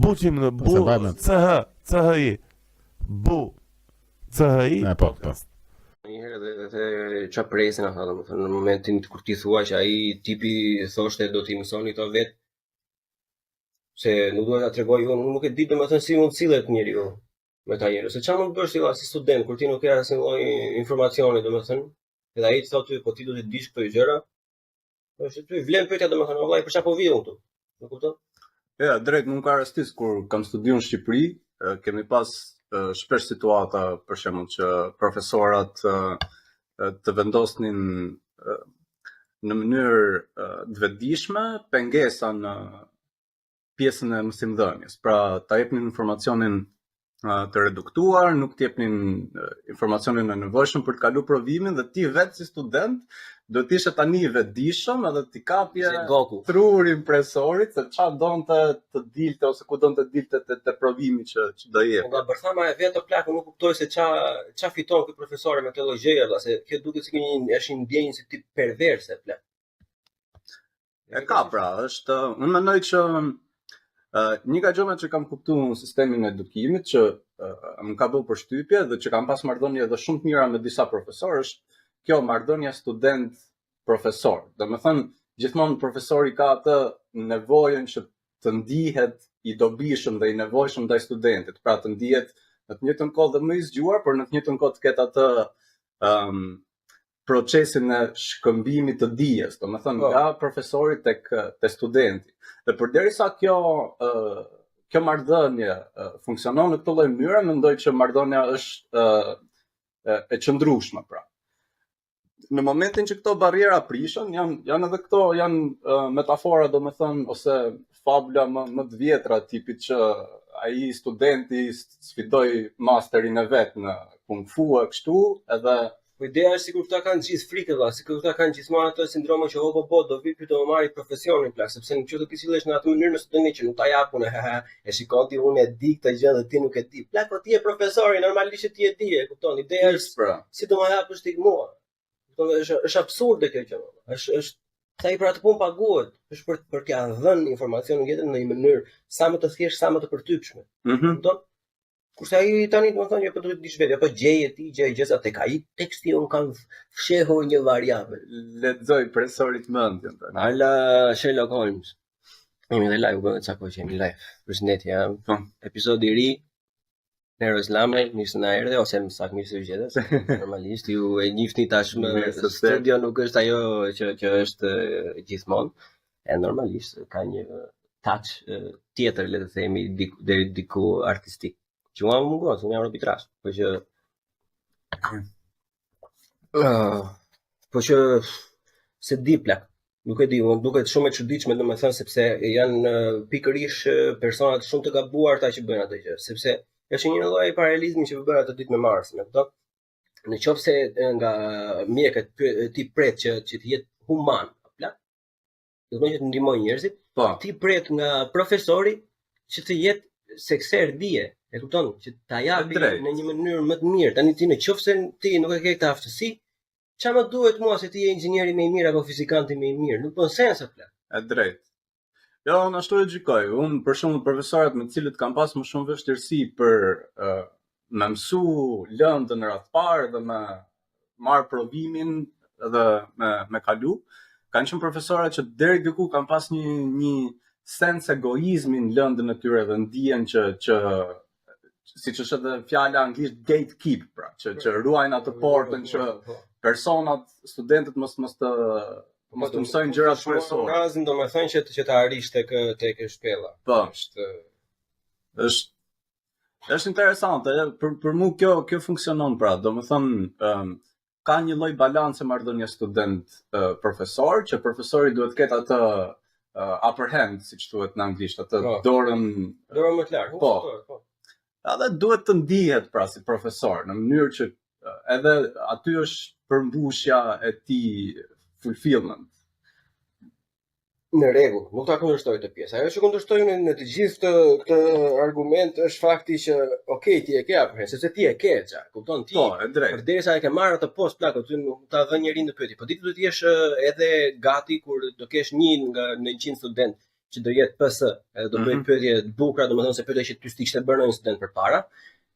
Buçim në bu Se vajme. C H C H I. Bu C H I. Ne, po, po. Një herë edhe edhe ça presin ata domethënë në momentin kur ti thua që ai tipi thoshte do t'i mësoni këto vet se nuk dua ta tregoj unë, unë nuk e di domethënë si mund sillet njeriu me ta njerëz. Se çfarë mund të bësh ti valla si student kur ti nuk ke asnjë lloj informacioni domethënë, edhe ai të thotë ty, po ti do të dish këto gjëra. Është ty vlen pyetja domethënë, vallai për çfarë po vi unë këtu? Nuk kupton? Ja, drejt, më ka rastis kur kam studiu në Shqipëri, e, kemi pas e, shpesh situata, për shembull, që profesorat e, e, të vendosnin e, në mënyrë e, të vetëdijshme pengesa në pjesën e mësimdhënies. Pra, ta jepnin informacionin e, të reduktuar, nuk të jepnin e, informacionin e nevojshëm për të kaluar provimin dhe ti vetë si student duhet të ishe tani i vetëdijshëm edhe t'i kapje Se Goku. trurin profesorit se çfarë donte të dilte ose ku donte të dilte te, te provimi që që do Po jep. nga bërthama e vetë o plak, unë nuk kuptoj se ça ça fiton ky profesor me këtë lloj gjëje valla, se kjo duket si një është një ndjenjë si tip perverse plak. E ka pra, është unë mendoj që ë, një nga gjërat që kam kuptuar në sistemin e edukimit që ë, më ka bërë përshtypje dhe që kam pas marrëdhënie edhe shumë të mira me disa profesorë është kjo marrëdhënia student profesor. Domethënë gjithmonë profesori ka atë nevojën që të ndihet i dobishëm dhe i nevojshëm ndaj studentit, pra të ndihet në të njëjtën kohë dhe më i zgjuar, por në të njëjtën kohë të ketë atë ëm procesin e shkëmbimit të dijes, domethënë Po. nga profesori tek te studenti. Dhe përderisa kjo ë kjo marrëdhënie ë, funksionon në këtë lloj mënyre, mendoj që marrëdhënia është ë e, e qëndrueshme pra. Në momentin që këto barriera prishen, janë janë edhe këto janë ë, metafora domethënë ose fabula më më të vjetra tipit që ai studenti sfidoi masterin e vet në kung fu e kështu, edhe Po ideja është sikur këta kanë gjithë frikë valla, sikur këta kanë gjithmonë atë sindromën që o po po do vi ky do më marri profesionin plak, sepse në qoftë ti sillesh në atë mënyrë me studentin që nuk ta jap unë, ha, ha, e shikon ti unë e di këtë gjë dhe ti nuk e di. Plak, po ti je profesori, normalisht që ti e di, e kupton? Ideja është pra. si do ma japësh ti mua? Kupton, është është absurde kjo gjë. valla. Është është sa i për atë punë paguhet, është për për t'ia dhënë informacionin tjetër në një mënyrë sa më të thjeshtë, sa më të përtypshme. Mhm. Kupton? Kurse ai tani do të thonë jo po duhet të dish vetë, po gjeje ti, gjeje gjësa tek ai teksti un kam fshehur një variabël. Lexoj profesorit mendjen tani. Ala Sherlock Holmes. Jemi dhe live, u bëmë ca kohë që jemi live. Përshëndetje, ja. Po. Episodi i ri. Nero Islamaj, mirë se na erdhe ose më saktë mirë se u gjetët. Normalisht ju e njihni tashmë Mirë se të studio nuk është ajo që që është e, gjithmonë. E normalisht ka një touch e, tjetër, le të themi, diku, deri diku artistik. Që mua më mungon, se unë jam robi trash, po që Ah, po që se di plak. Nuk e di, unë duket shumë e çuditshme domethënë sepse janë eh, pikërisht eh, personat shumë të gabuar ata që bëjnë atë gjë, sepse është një lloj paralelizmi që bëra atë ditë me Marsin, e kupton? Në qoftë se eh, nga mjekët py- ti pret që që të jetë human, plak, do të thonë që të ndihmojë njerëzit, Po. ti pret nga profesori që të jetë sekser dije, e kupton, që ta japi drejtë. në një mënyrë më të mirë. Tani ti në qoftë se ti nuk e ke këtë aftësi, çfarë më duhet mua se ti je inxhinieri më i mirë apo fizikanti më i mirë? Nuk bën sens apo plak. E drejtë. Jo, unë ashtu e gjykoj. Unë për shembull profesorët me të cilët kam pas më shumë vështirësi për uh, me mësu lëndën në radhë parë dhe me marr provimin dhe me me kalu, kanë qenë profesorë që deri diku kanë pas një një sens egoizmi në lëndën e tyre dhe ndihen që që siç është edhe fjala anglisht gatekeep, pra, që që ruajnë atë portën që Po. personat, studentët mos mos të mos të mësojnë gjërat kryesore. Nazin do me thënë që që të arrish tek tek shpella. Po, Është është është interesante, e, për për mua kjo kjo funksionon pra, domethënë ëm ka një lloj balance marrëdhënie student ë, profesor, që profesori duhet të ketë atë ë, upper hand, siç thuhet në anglisht, atë Po. dorën dorë më të lartë. Po. Po. edhe duhet të ndihet pra si profesor në mënyrë që ë, edhe aty është përmbushja e tij fulfillment. Në rregull, nuk ta kundërshtoj këtë pjesë. Ajo që kundërshtoj unë në të gjithë këtë këtë argument është fakti që okay, ti e ke apo sepse ti e ke ça, kupton ti. Po, e drejtë. Përderisa e ke marrë atë post plak, aty nuk ta vën njeri në pyetje. Po ti duhet të jesh ë, edhe gati kur do kesh një nga në 100 student. që do jetë PS, edhe do bëj mm -hmm. pyetje të bukura, domethënë se pyetje që ty s'ti kishte bërë ndonjë student përpara,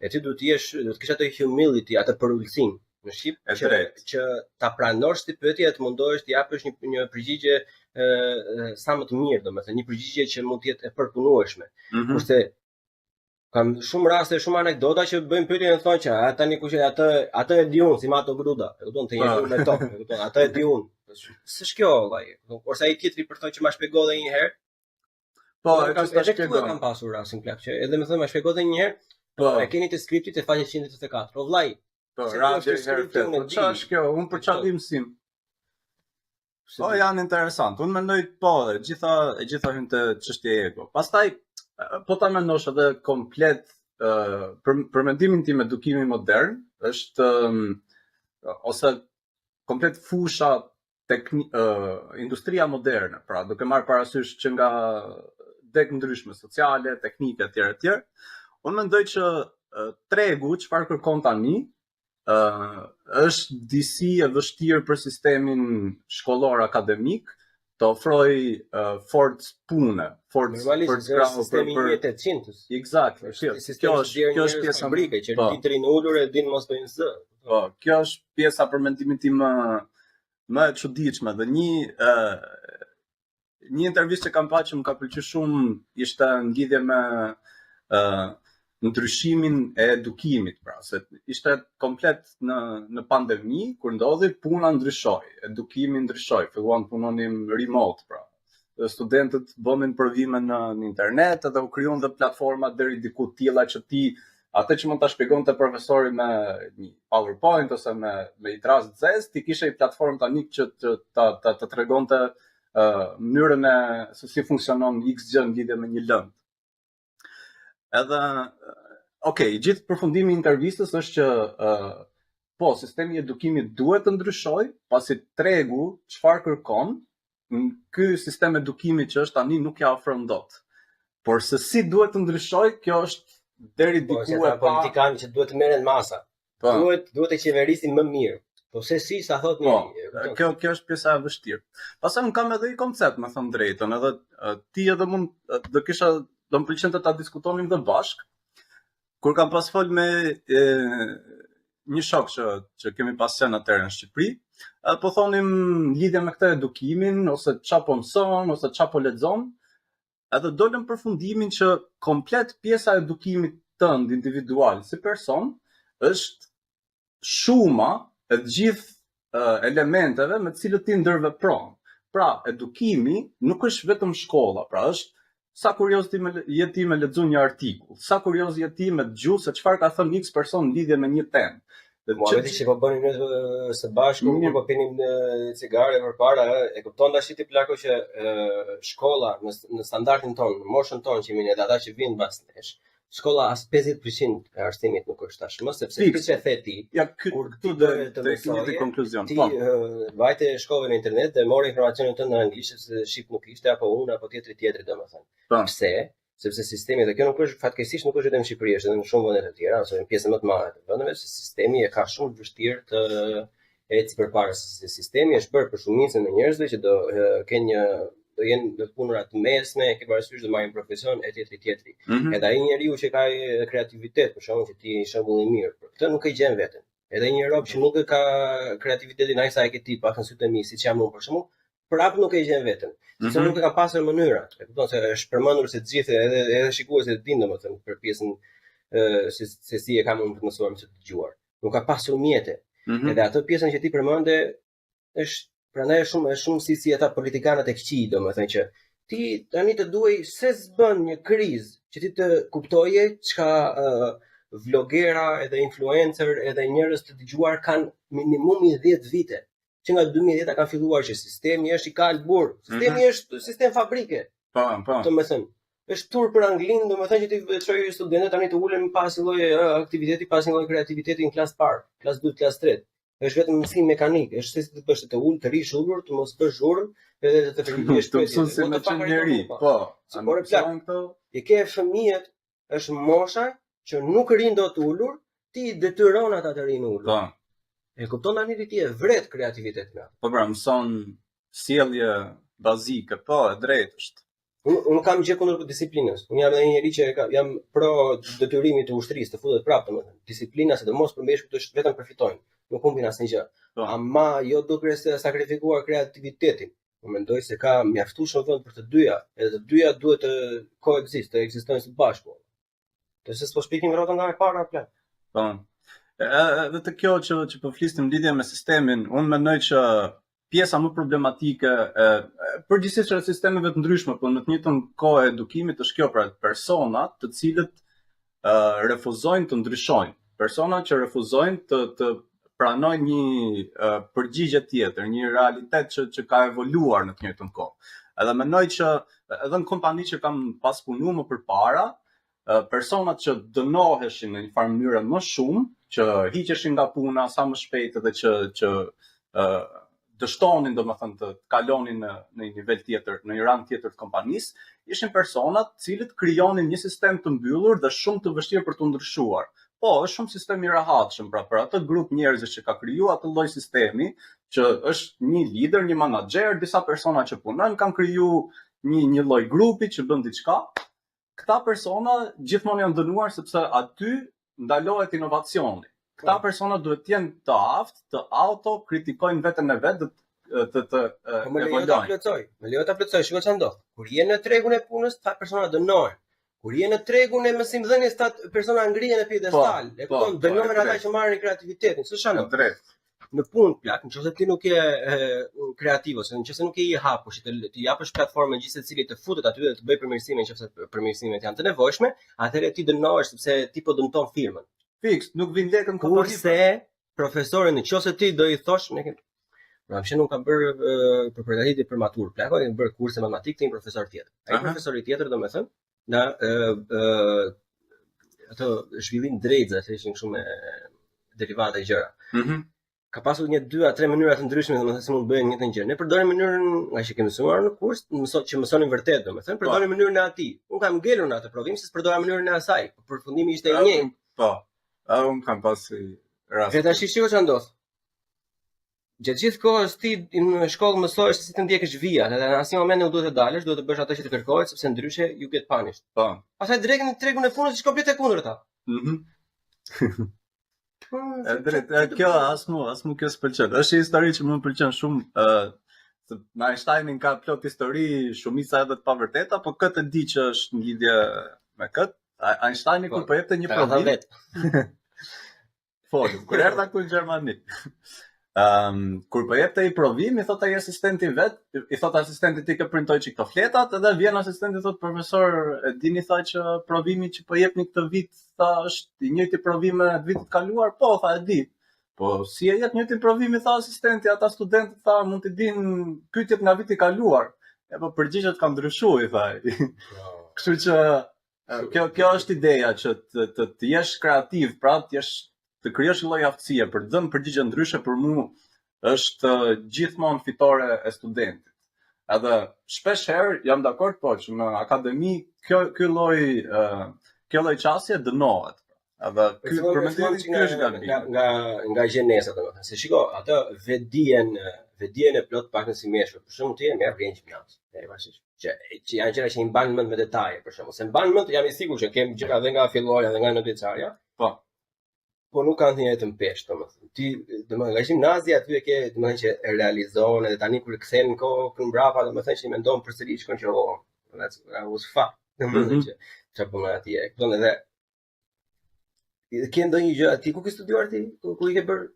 e ti duhet të jesh, duhet të kesh atë humility, atë përulësinë në shqip, që, që ta pranosh si pyetje e të mundohesh të japësh një një përgjigje ë sa më të mirë, domethënë një përgjigje që mund të jetë e përpunueshme. Mm -hmm. Kurse kam shumë raste, shumë anekdota që bëjnë pyetje dhe thonë që a tani kush e atë atë e di unë si Mato Gruda, e kupton të njëjtën me to, e kupton atë e di unë. S'është kjo vallai. Ose ai tjetri për thonë që ma shpjego edhe një herë. Po, e kam edhe këtu e kam pasur rastin plak që edhe më thonë ma shpjego edhe një herë. Po, e keni te skripti te faqja 134. Po vllai, Po, ra deri herë flet. Po çfarë është kjo? Unë për çfarë di mësim? Po janë interesant. Unë mendoj po, e gjitha e gjitha hyn te çështje ego. Pastaj po ta mendosh edhe komplet uh, për për mendimin tim edukimi modern është um, ose komplet fusha tekni, uh, industria moderne, pra duke marrë parasysh që nga degë ndryshme sociale, teknike etj etj. Unë mendoj që uh, tregu çfarë kërkon tani uh, është disi e vështirë për sistemin shkollor akademik të ofroj uh, forcë pune, forcë për të krahu për për 1800-s. Exactly. Kjo, kjo është kjo është pjesa fabrike që po. ditë rrinë ulur e din mos bëjnë zë. Po, kjo është pjesa për mendimin tim më më e çuditshme dhe një ë një intervistë që kam pa që më ka pëlqyer shumë ishte në lidhje me ë ndryshimin e edukimit, pra, se ishte komplet në në pandemi kur ndodhi puna ndryshoi, edukimi ndryshoi, filluan të punonim remote, pra. Dhe studentët bënin provime në, në internet edhe u krijuan dhe platforma deri diku të tilla që ti atë që mund ta shpjegonte profesori me një PowerPoint ose me me një dërrasë të zezë, ti kishe një platformë tani që të ta ta të tregonte uh, mënyrën e se si funksionon X gjë në lidhje me një lëndë. Edhe ok, gjithë përfundimi i intervistës është që uh, po, sistemi i edukimit duhet të ndryshojë, pasi tregu çfarë kërkon, ky sistem edukimi që është tani nuk ja ofron dot. Por se si duhet të ndryshojë, kjo është deri po, diku e pa politikanë që duhet të merren masa. Po. Duhet duhet të qeverisin më mirë. Po se si sa thot po, një. Kjo kjo është pjesa e vështirë. Pastaj un kam edhe një koncept, me thënë drejtën, edhe ti edhe mund do kisha do më pëlqente ta diskutonim dhe bashk. Kur kam pas fol me e, një shok që që kemi pas qenë atëherë në Shqipëri, e, po thonim lidhje me këtë edukimin ose ça po mëson ose ça po lexon, edhe dolëm përfundimin që komplet pjesa e edukimit tënd individual si person është shuma e të gjithë uh, elementeve me të cilët ti ndërvepron. Pra, edukimi nuk është vetëm shkolla, pra është sa kurioz ti me je ti me lexu një artikull, sa kurioz je ti me dëgju se çfarë ka thënë X person në lidhje me një temë. Dhe Muhabeti që po bënim ne së bashku, kur po pinim cigare përpara, e kupton tash ti plako që shkolla në në standardin tonë, në moshën tonë që jemi ne dhe ata që vijnë mbas nesh, shkolla as 50% e arsimit nuk është tashmë, sepse siç e the ti, ja ky kur këtu do të mësoje, konkluzion. Ti po. vajte shkove në internet dhe more informacionin tënd në anglisht sepse shqip nuk ishte apo unë apo tjetri tjetri domethënë. Po. Pse? Sepse sistemi dhe kjo nuk është fatkeqësisht nuk është vetëm në Shqipëri, është edhe në shumë vende të tjera ose në pjesën më të madhe të vendeve, se sistemi e ka shumë të vështirë të ecë përpara se sistemi është bërë për shumicën e njerëzve që do kenë një do jenë në punëra të mesme, e ke parasysh do marrin profesion e tjetri tjetri. Mm -hmm. Edhe ai njeriu që ka kreativitet, për shembull që ti je një shembull i mirë, për këtë nuk e gjen veten. Edhe një rob që nuk e ka kreativitetin aq sa e ke ti, pak në sytë e mi, siç jam unë për shembull, prapë nuk e gjen veten. Sepse mm -hmm. nuk e ka pasur mënyrat. E kupton se është përmendur se të gjithë edhe edhe shikuesit e dinë domethënë për pjesën ë se se si e kam unë të mësuar me të dëgjuar. Nuk ka pasur mjete. Mm -hmm. Edhe atë pjesën që ti përmende është prandaj është shumë është shumë si si ata politikanët e këqij, domethënë që ti tani të duhej se s'bën një krizë që ti të kuptoje çka uh, vlogera edhe influencer edhe njerëz të dëgjuar kanë minimumi 10 vite. Që nga 2010 kanë filluar që sistemi është i kalbur, sistemi mm -hmm. është sistem fabrike. Po, po. Domethënë, është turp për Anglinë, domethënë që ti çoj studentët tani të ulen pa asnjë lloj aktiviteti, pa asnjë lloj kreativiteti në klasë parë, klasë 2, klasë 3. Është vetëm mësim mekanik, është se si të bësh të ul, të rrish ulur, të mos bësh zhurmë, edhe të të përgjigjesh pyetjes. Të mëson si me qenë njeri, po. Si por e plak. I ke fëmijët, është mosha që nuk rrin dot ulur, ti i detyron ata të rrinë ulur. Po. E kupton tani ti e vret kreativitetin atë. Po pra, mëson sjellje bazike, po, e drejtë është. Unë unë nuk kam gjë kundër disiplinës. Unë jam edhe një njeri që e ka, jam pro detyrimit të ushtrisë të futet prapë, domethënë. Disiplina sidomos për meshkujt është vetëm përfitojnë, nuk humbin asnjë gjë. Po. Ama jo duke se sakrifikuar kreativitetin. Unë mendoj se ka mjaftueshëm vend për të dyja, edhe të dyja duhet të koekzist, të ekzistojnë së bashku. Të se s'po shpikim rrotën nga e para plak. Po. Edhe të kjo që që po flisnim lidhje me sistemin, unë mendoj që pjesa më problematike e përgjithsisht e sistemeve të ndryshme, po në të njëjtën kohë e edukimit është kjo pra personat të cilët uh, refuzojnë të ndryshojnë, persona që refuzojnë të të pranojnë një uh, përgjigje tjetër, një realitet që që ka evoluar në të njëjtën kohë. Edhe mendoj që edhe në kompani që kam pas punu më përpara, personat që dënoheshin në një farë mënyre më shumë, që hiqeshin nga puna sa më shpejt edhe që që ë dështonin domethënë të kalonin në në një nivel tjetër, në një rang tjetër të kompanisë, ishin personat të cilët krijonin një sistem të mbyllur dhe shumë të vështirë për t'u ndryshuar. Po, është shumë sistem i rehatshëm, pra për atë grup njerëzish që ka krijuar atë lloj sistemi, që është një lider, një manaxher, disa persona që punojnë kanë kriju një një lloj grupi që bën diçka, këta persona gjithmonë janë dënuar sepse aty ndalohet inovacioni. Këta po. persona duhet të jenë të aftë të auto kritikojnë veten e vet dhe të të të po më lejo ta plotësoj. Më lejo ta plotësoj, shiko çfarë ndodh. Kur je në tregun e punës, këta persona dënohen. Kur je në tregun e mësimdhënies, këta persona ngrihen në piedestal. Po, e po, kupton, po, dënohen ata që marrin kreativitetin, s'është ndodh. Drejt. Në punë plak, nëse ti nuk je e, kreativ ose nëse nuk je i hapur që të, të japësh platformën gjithsecilit të futet aty dhe të bëjë përmirësime nëse përmirësimet janë të nevojshme, atëherë ti dënohesh sepse ti po dëmton firmën. Fiks, nuk vin lekë në kompani. Kurse profesorin në qoftë se ti do i thosh, ne kemi Pra, që nuk kam bërë për përgatitje për maturë, plako, kemi bërë kurse matematikë te një profesor tjetër. Ai profesori tjetër, domethënë, na ë ë ato zhvillim drejtëza, se ishin kështu me derivate gjëra. Mhm. Mm ka pasur një dy a tre mënyra të ndryshme, domethënë se mund të bëjnë njëjtën gjë. Ne përdorim mënyrën nga që kemi mësuar në kurs, mëso që mësonim vërtet, domethënë, po. përdorim mënyrën e atij. Unë kam ngelur në atë provim se s'përdora mënyrën e asaj, por përfundimi ishte i njëjtë. Po. A unë kam pas rast. Dhe tash shiko çfarë ndodh. Gjatë gjithë kohës ti në shkollë mësohesh se si të ndjekësh vijat, edhe në asnjë moment nuk duhet të dalësh, duhet të bësh ato që të kërkohet sepse ndryshe you get punished. Po. Pastaj drejt në tregun e punës është komplet e kundërta. Mhm. Mm e drejt, e, kjo as mu, as mu kjo s'pëlqen. Është një histori që më pëlqen shumë, ë uh, me Einsteinin ka plot histori, shumica edhe të pavërteta, po këtë e di që është në lidhje me këtë. Einsteini po, kur po jepte një provim. Folëm, kur erdha këtu në Gjermani. Um, kur po jepte i provim, i thot ai asistenti vet, i thot asistenti ti ke printoj çik këto fletat, edhe vjen asistenti thot profesor, e dini tha që provimi që po jepni këtë vit, tha është i njëjti provim me vitin e kaluar, po tha e di. Po si e jep njëjtin provim i tha asistenti, ata studentët tha mund t'i dinë pyetjet nga viti i kaluar. E po përgjigjet kanë ndryshuar i tha. Po. Kështu që Kjo kjo është ideja që të të, të jesh kreativ, pra të jesh të krijosh një lloj aftësie për të dhënë përgjigje ndryshe për mua është gjithmonë fitore e studentit. Edhe shpesh herë jam dakord po që në akademi kjo ky lloj kjo lloj qasje dënohet. Edhe ky për mendimin tim ky është gabim. Nga nga nga gjeneza domethënë. Se shiko, atë vetdijen, vetdijen e plot pak në si meshkuj. Për shembull ti e merr vjen gjimnaz. E parasysh. Që që janë gjëra që i mban mend me detaje për shembull. Se mban mend, jam i sigurt që kem gjëra edhe nga filloja dhe nga nëntëvjeçarja. Po. Po nuk kanë të njëjtën peshë, domethënë. Ti, domethënë, nga gjimnazi aty e ke, domethënë që e realizon edhe tani kur kthen në kohë mbrapa, domethënë që i mendon përsëri shkon që oh, that's that was fuck. Domethënë mm -hmm. që çfarë po më atje. Kupton edhe Ke ndonjë gjë aty ku ke studiuar ti? Ku, ku i ke bërë?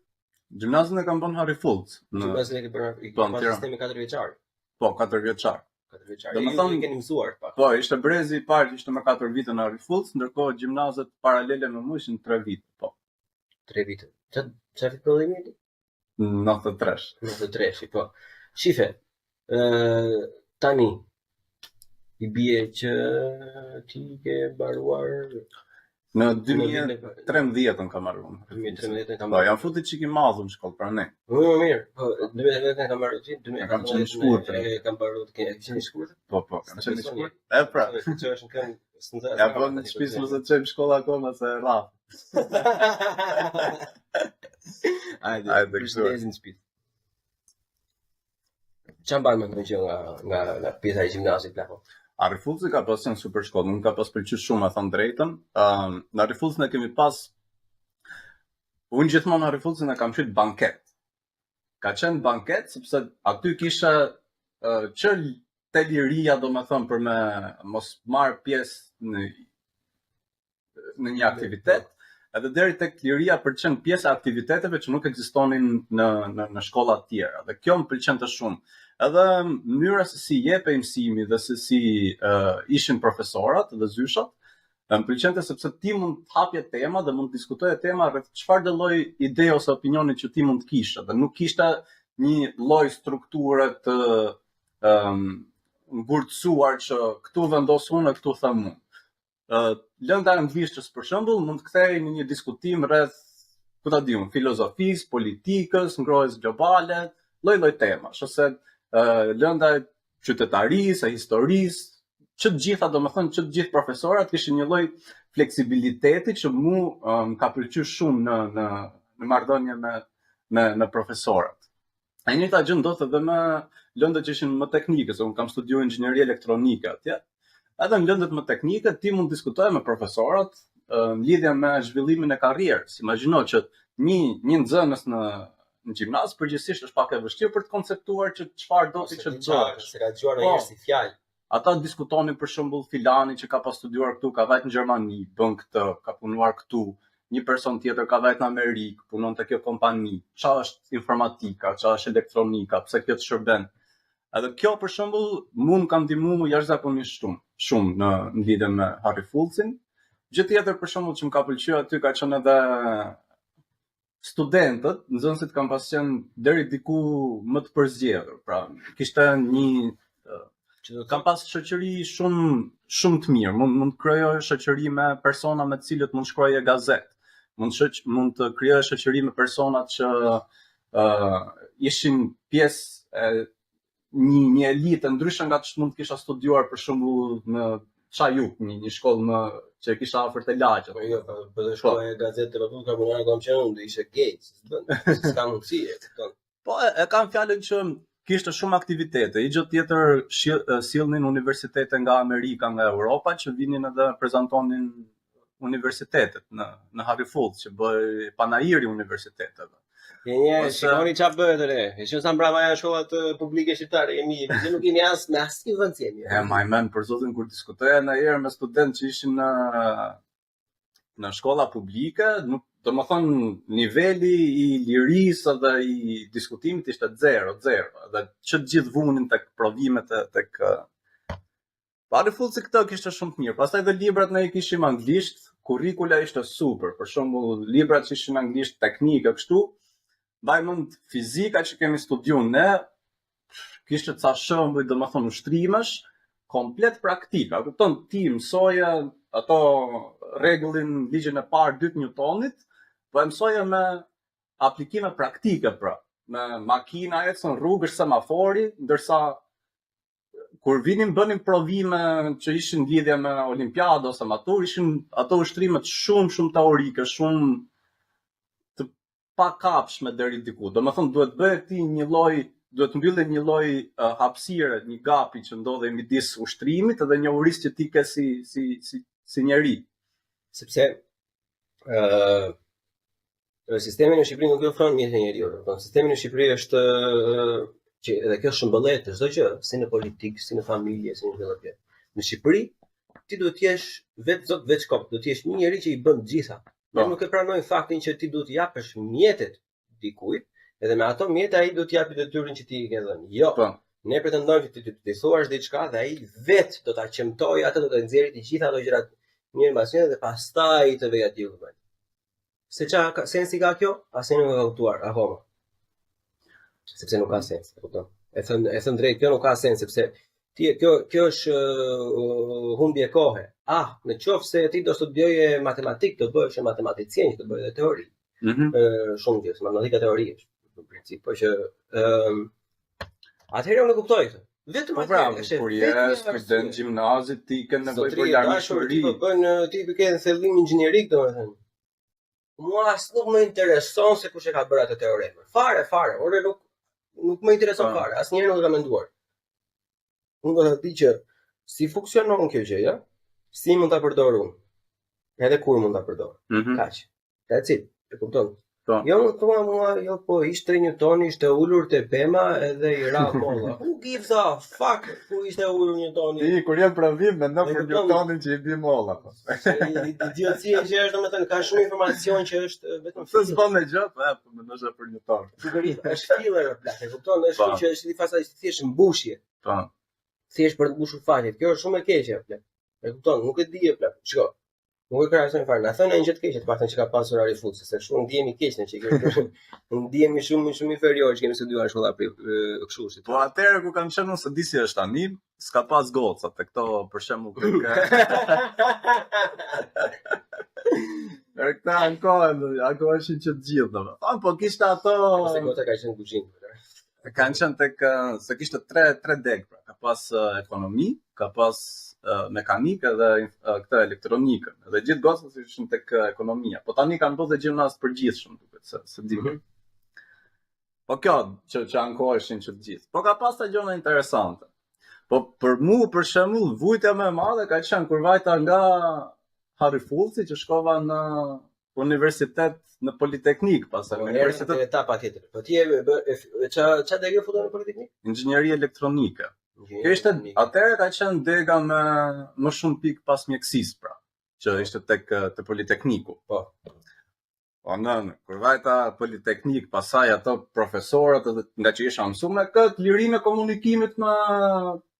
Gjimnazin e kam bërë Harry Fultz. Në gjimnazin e ke bërë i ke po, pasur sistemi 4 vjeçar. Po, 4 vjeçar. 4 vjeçar. Domethënë keni mësuar pak. Po, ishte brezi i parë që ishte me 4 vite në Harry Fultz, ndërkohë gjimnazet paralele me mua ishin 3 vite, po. 3 vite. Çfarë çfarë vit prodhimi? 93. 93, po. Shife, ë tani i bie që ti ke mbaruar në 2013-ën kam mbaruar. 2013-ën kam mbaruar. Po, jam futi çik i madh në shkollë, pra ne. Po, më mirë. Po, 2013-ën kam mbaruar ti, 2014 kam qenë shkurt. E kam mbaruar ti, ke qenë shkurt? Po, po, kam qenë shkurt. E pra. Që është në kënd Ja po në shtëpi s'mos e çojmë shkolla akoma se e rraf. Hajde, Hajde, kështu. Përshëndesim në shtëpi. Çfarë mban mend ndonjë gjë nga nga nga pjesa e gjimnazit plako? Harry Fultzi ka pas qenë super shkollë, më ka pas pëlqyer shumë, me thënë drejtën. Ëm në Harry Fultz ne kemi pas unë gjithmonë Harry Fultzin e kam quajt banket. Ka qenë banket sepse aty kisha uh, që te liria do me thënë për me mos marr pjesë në në një aktivitet, edhe deri tek liria për të qenë pjesë e aktiviteteve që nuk ekzistonin në në në shkolla të tjera. Dhe kjo më pëlqente shumë. Edhe mënyra se si jepej mësimi dhe se si uh, ishin profesorat dhe zyshat, më pëlqente sepse ti mund të hapje tema dhe mund të diskutoje tema rreth çfarë do lloj ide ose opinioni që ti mund të kishe dhe nuk kishte një lloj strukture të um, ngurtësuar që këtu vendos unë e këtu them unë. Uh, lënda e anglishtës për shembull mund të kthehej në një diskutim rreth ku ta di unë, filozofisë, politikës, ngrohjes globale, lloj-lloj temash, ose uh, lënda e qytetarisë, e historisë, që të gjitha, domethënë, që të gjithë profesorat kishin një lloj fleksibiliteti që mu më ka pëlqyer shumë në në në marrëdhënie me me me profesorët. E njëjta gjë ndodhte edhe me lëndët që ishin më teknike, se unë kam studiuar inxhinieri elektronike atje. Edhe në lëndët më teknike ti mund të diskutoje me profesorët në lidhje me zhvillimin e karrierës. Imagjino që një një nxënës në në gjimnaz përgjithsisht është pak e vështirë për të konceptuar që çfarë do ti që të bësh. S'e ka dëgjuar ndonjëherë po. si fjalë. Ata diskutonin për shembull filani që ka pas studiuar këtu, ka vajt në Gjermani, bën këtë, ka punuar këtu, një person tjetër ka vajt në Amerikë, punon te kjo kompani, ça është informatika, ça është elektronika, pse kjo të shërben. Edhe kjo për shembull mu më ka ndihmuar jashtëzakonisht shumë, shumë në në lidhje me Harry Fultzin. Gjë tjetër për shembull që më ka pëlqyer aty ka qenë edhe studentët, nxënësit kanë pas qenë deri diku më të përzgjedhur. Pra, kishte një që do të kanë pas shoqëri shumë shumë të mirë. Mund mund të krijoje shoqëri me persona me të cilët mund të shkruaje gazetë. Mund shoq mund të krijoje shoqëri me persona që ë uh, ishin pjesë e një një elitë ndryshe nga ç'mund të kisha studiuar për shembull në Çajup, një një shkollë më që e kisha afër te lagja. Po jo, po po të shkruaje po. gazetë të rrotull karbonara kam qenë unë, ishe gay, s'bën, s'ka mundësi, e kupton. Po e, e kam fjalën që kishte shumë aktivitete. Një gjë tjetër sillnin universitete nga Amerika, nga Europa që vinin edhe prezantonin universitetet në në Harry Fultz që bëhej panairi i universiteteve. Je një, Ose... shikoni çfarë bëhet re. E shihni sa mbrapa janë shkollat publike shqiptare. Jemi, ne nuk jemi as në asnjë vend jemi. E maj mend për zotin kur diskutoja ndonjëherë me studentë që ishin në në shkolla publike, nuk domethënë niveli i lirisë dhe i diskutimit ishte zero, zero, dhe që të gjithë vunin tek provimet e tek Harry Fultzi këtë kishte shumë të mirë. Pastaj dhe librat ne i kishim anglisht, kurrikula ishte super. Për shembull, librat që ishin anglisht teknikë kështu, mbaj mend fizika që kemi studiuar ne, kishte ca shembuj, domethënë ushtrimesh komplet praktika. Kupton ti mësoje ato rregullin, ligjin e parë, dytë Newtonit, po e mësoje me aplikime praktike pra, me makina ecën rrugës semafori, ndërsa kur vinim bënim provime që ishin në lidhje me olimpiadë ose maturë, ishin ato ushtrimet shumë shumë teorike, shumë të pakapshme deri diku. Domethënë duhet bëje ti një lloj duhet mbyllje një lloj uh, hapësire, një gapi që ndodhej midis ushtrimit dhe njohurisë që ti ke si si si si njeri. Sepse ë uh, Sistemi në Shqipëri nuk i ofron mjete njeriu, do të thonë sistemi në Shqipëri është që edhe kjo shëmbëllet në çdo gjë, si në politikë, si në familje, si në çdo gjë. Në Shqipëri ti duhet të jesh vetë zot vetë shkop, duhet të jesh një njeri që i bën të gjitha. Ne po. nuk e pranojmë faktin që ti duhet të japësh mjetet dikujt, edhe me ato mjete ai duhet të japi detyrën që ti i ke dhënë. Jo. Po. Ne pretendojmë që ti të t'i thuash diçka dhe ai vetë do ta qemtojë atë, do të nxjerrë të gjitha ato gjërat njëri mbas njëri dhe pastaj të vejë aty. Se ça ka, sensi ka kjo? Asnjë nuk e ka kuptuar akoma. Sepse nuk ka sens, e kupton? E thën e thën drejt, kjo nuk ka sens sepse ti kjo kjo është uh, humbje kohe. Ah, në qoftë se ti do studioje matematikë, do bëhesh matematicien, do bëhesh edhe teori. Mm -hmm. Ë shumë gjë, matematika teori është në princip, po që ë uh, atëherë unë e kuptoj këtë. Vetëm po pra, atëherë, kur je student gjimnazit ti ke nevojë për larmishmëri. Ti po bën ti ke në thellim inxhinierik domethënë. Mua as nuk më intereson se kush e ka bërë atë teoremë. Fare, fare, ore nuk nuk më intereson po. fare, asnjëherë nuk e kam menduar. Unë do të di që Si funksionon kjo gjë, ja? Si mund ta përdor unë? Edhe kur mund ta përdor? Mm -hmm. Kaq. That's it. E kupton? Po. Jo më thua mua, jo po ishte Newtoni, ishte ulur te pema edhe i ra molla. Who gives a fuck ku ishte ulur Newtoni? Ti kur jam provim mendon E për kupton? Newtonin që i bi molla. Po. Se Idiotësia që është domethënë ka shumë informacion që është eh, vetëm Se s'bën me gjë, po e, po mendosha për Newton. Pikërisht, është filler o plak, e kupton? Është Po. kështu që është një fasa është thjesht mbushje, Po. thjesht për të mbushur faqet. Kjo është shumë e keqe o plak. E kupton? Nuk e di e plak. Shiko. Nuk e krahasojmë fare. Na thonë një gjë të keqe, të paktën që ka pasur Ari Fultz, se kështu ndihemi keq ne që kemi ndihemi shumë shumë inferior që kemi studiuar në shkolla pri e, kështu si. Po atëherë ku kam qenë unë se di si është tani, s'ka pas goca te këto për shembull tek Për këta ankohen, ankoheshin që të gjithë, domethënë, po kishte ato Se goca ka qenë kuzhinë. kanë qenë tek eh, se kishte tre tre degë, pra, ka pas eh, ekonomi, ka pas eh, mekanikë dhe eh, këtë elektronikën. Dhe gjithë gocat ishin tek eh, ekonomia. Po tani kanë bërë dhe gjimnaz të përgjithshëm, duket se se di. Mhm. Po kjo që që ankoheshin që të gjithë. Po ka pas ta gjëra interesante. Po për mu për shembull vujtja më e madhe ka qenë kur vajta nga Harry Fultzi që shkova në universitet në Politeknik, pastaj Po në universitet universitet e etapa tjetër. Po ti e bë- e e ça ça degë futon në politiknik? inxhinieri elektronike. Kjo ishte atëherë ka qenë dega me më shumë pikë pas mjekësisë pra, që ishte tek eh, te Politekniku. Po. Po nënë, kur vajta Politeknik, pasaj ato profesorët edhe nga që isha mësu me këtë lirinë e komunikimit me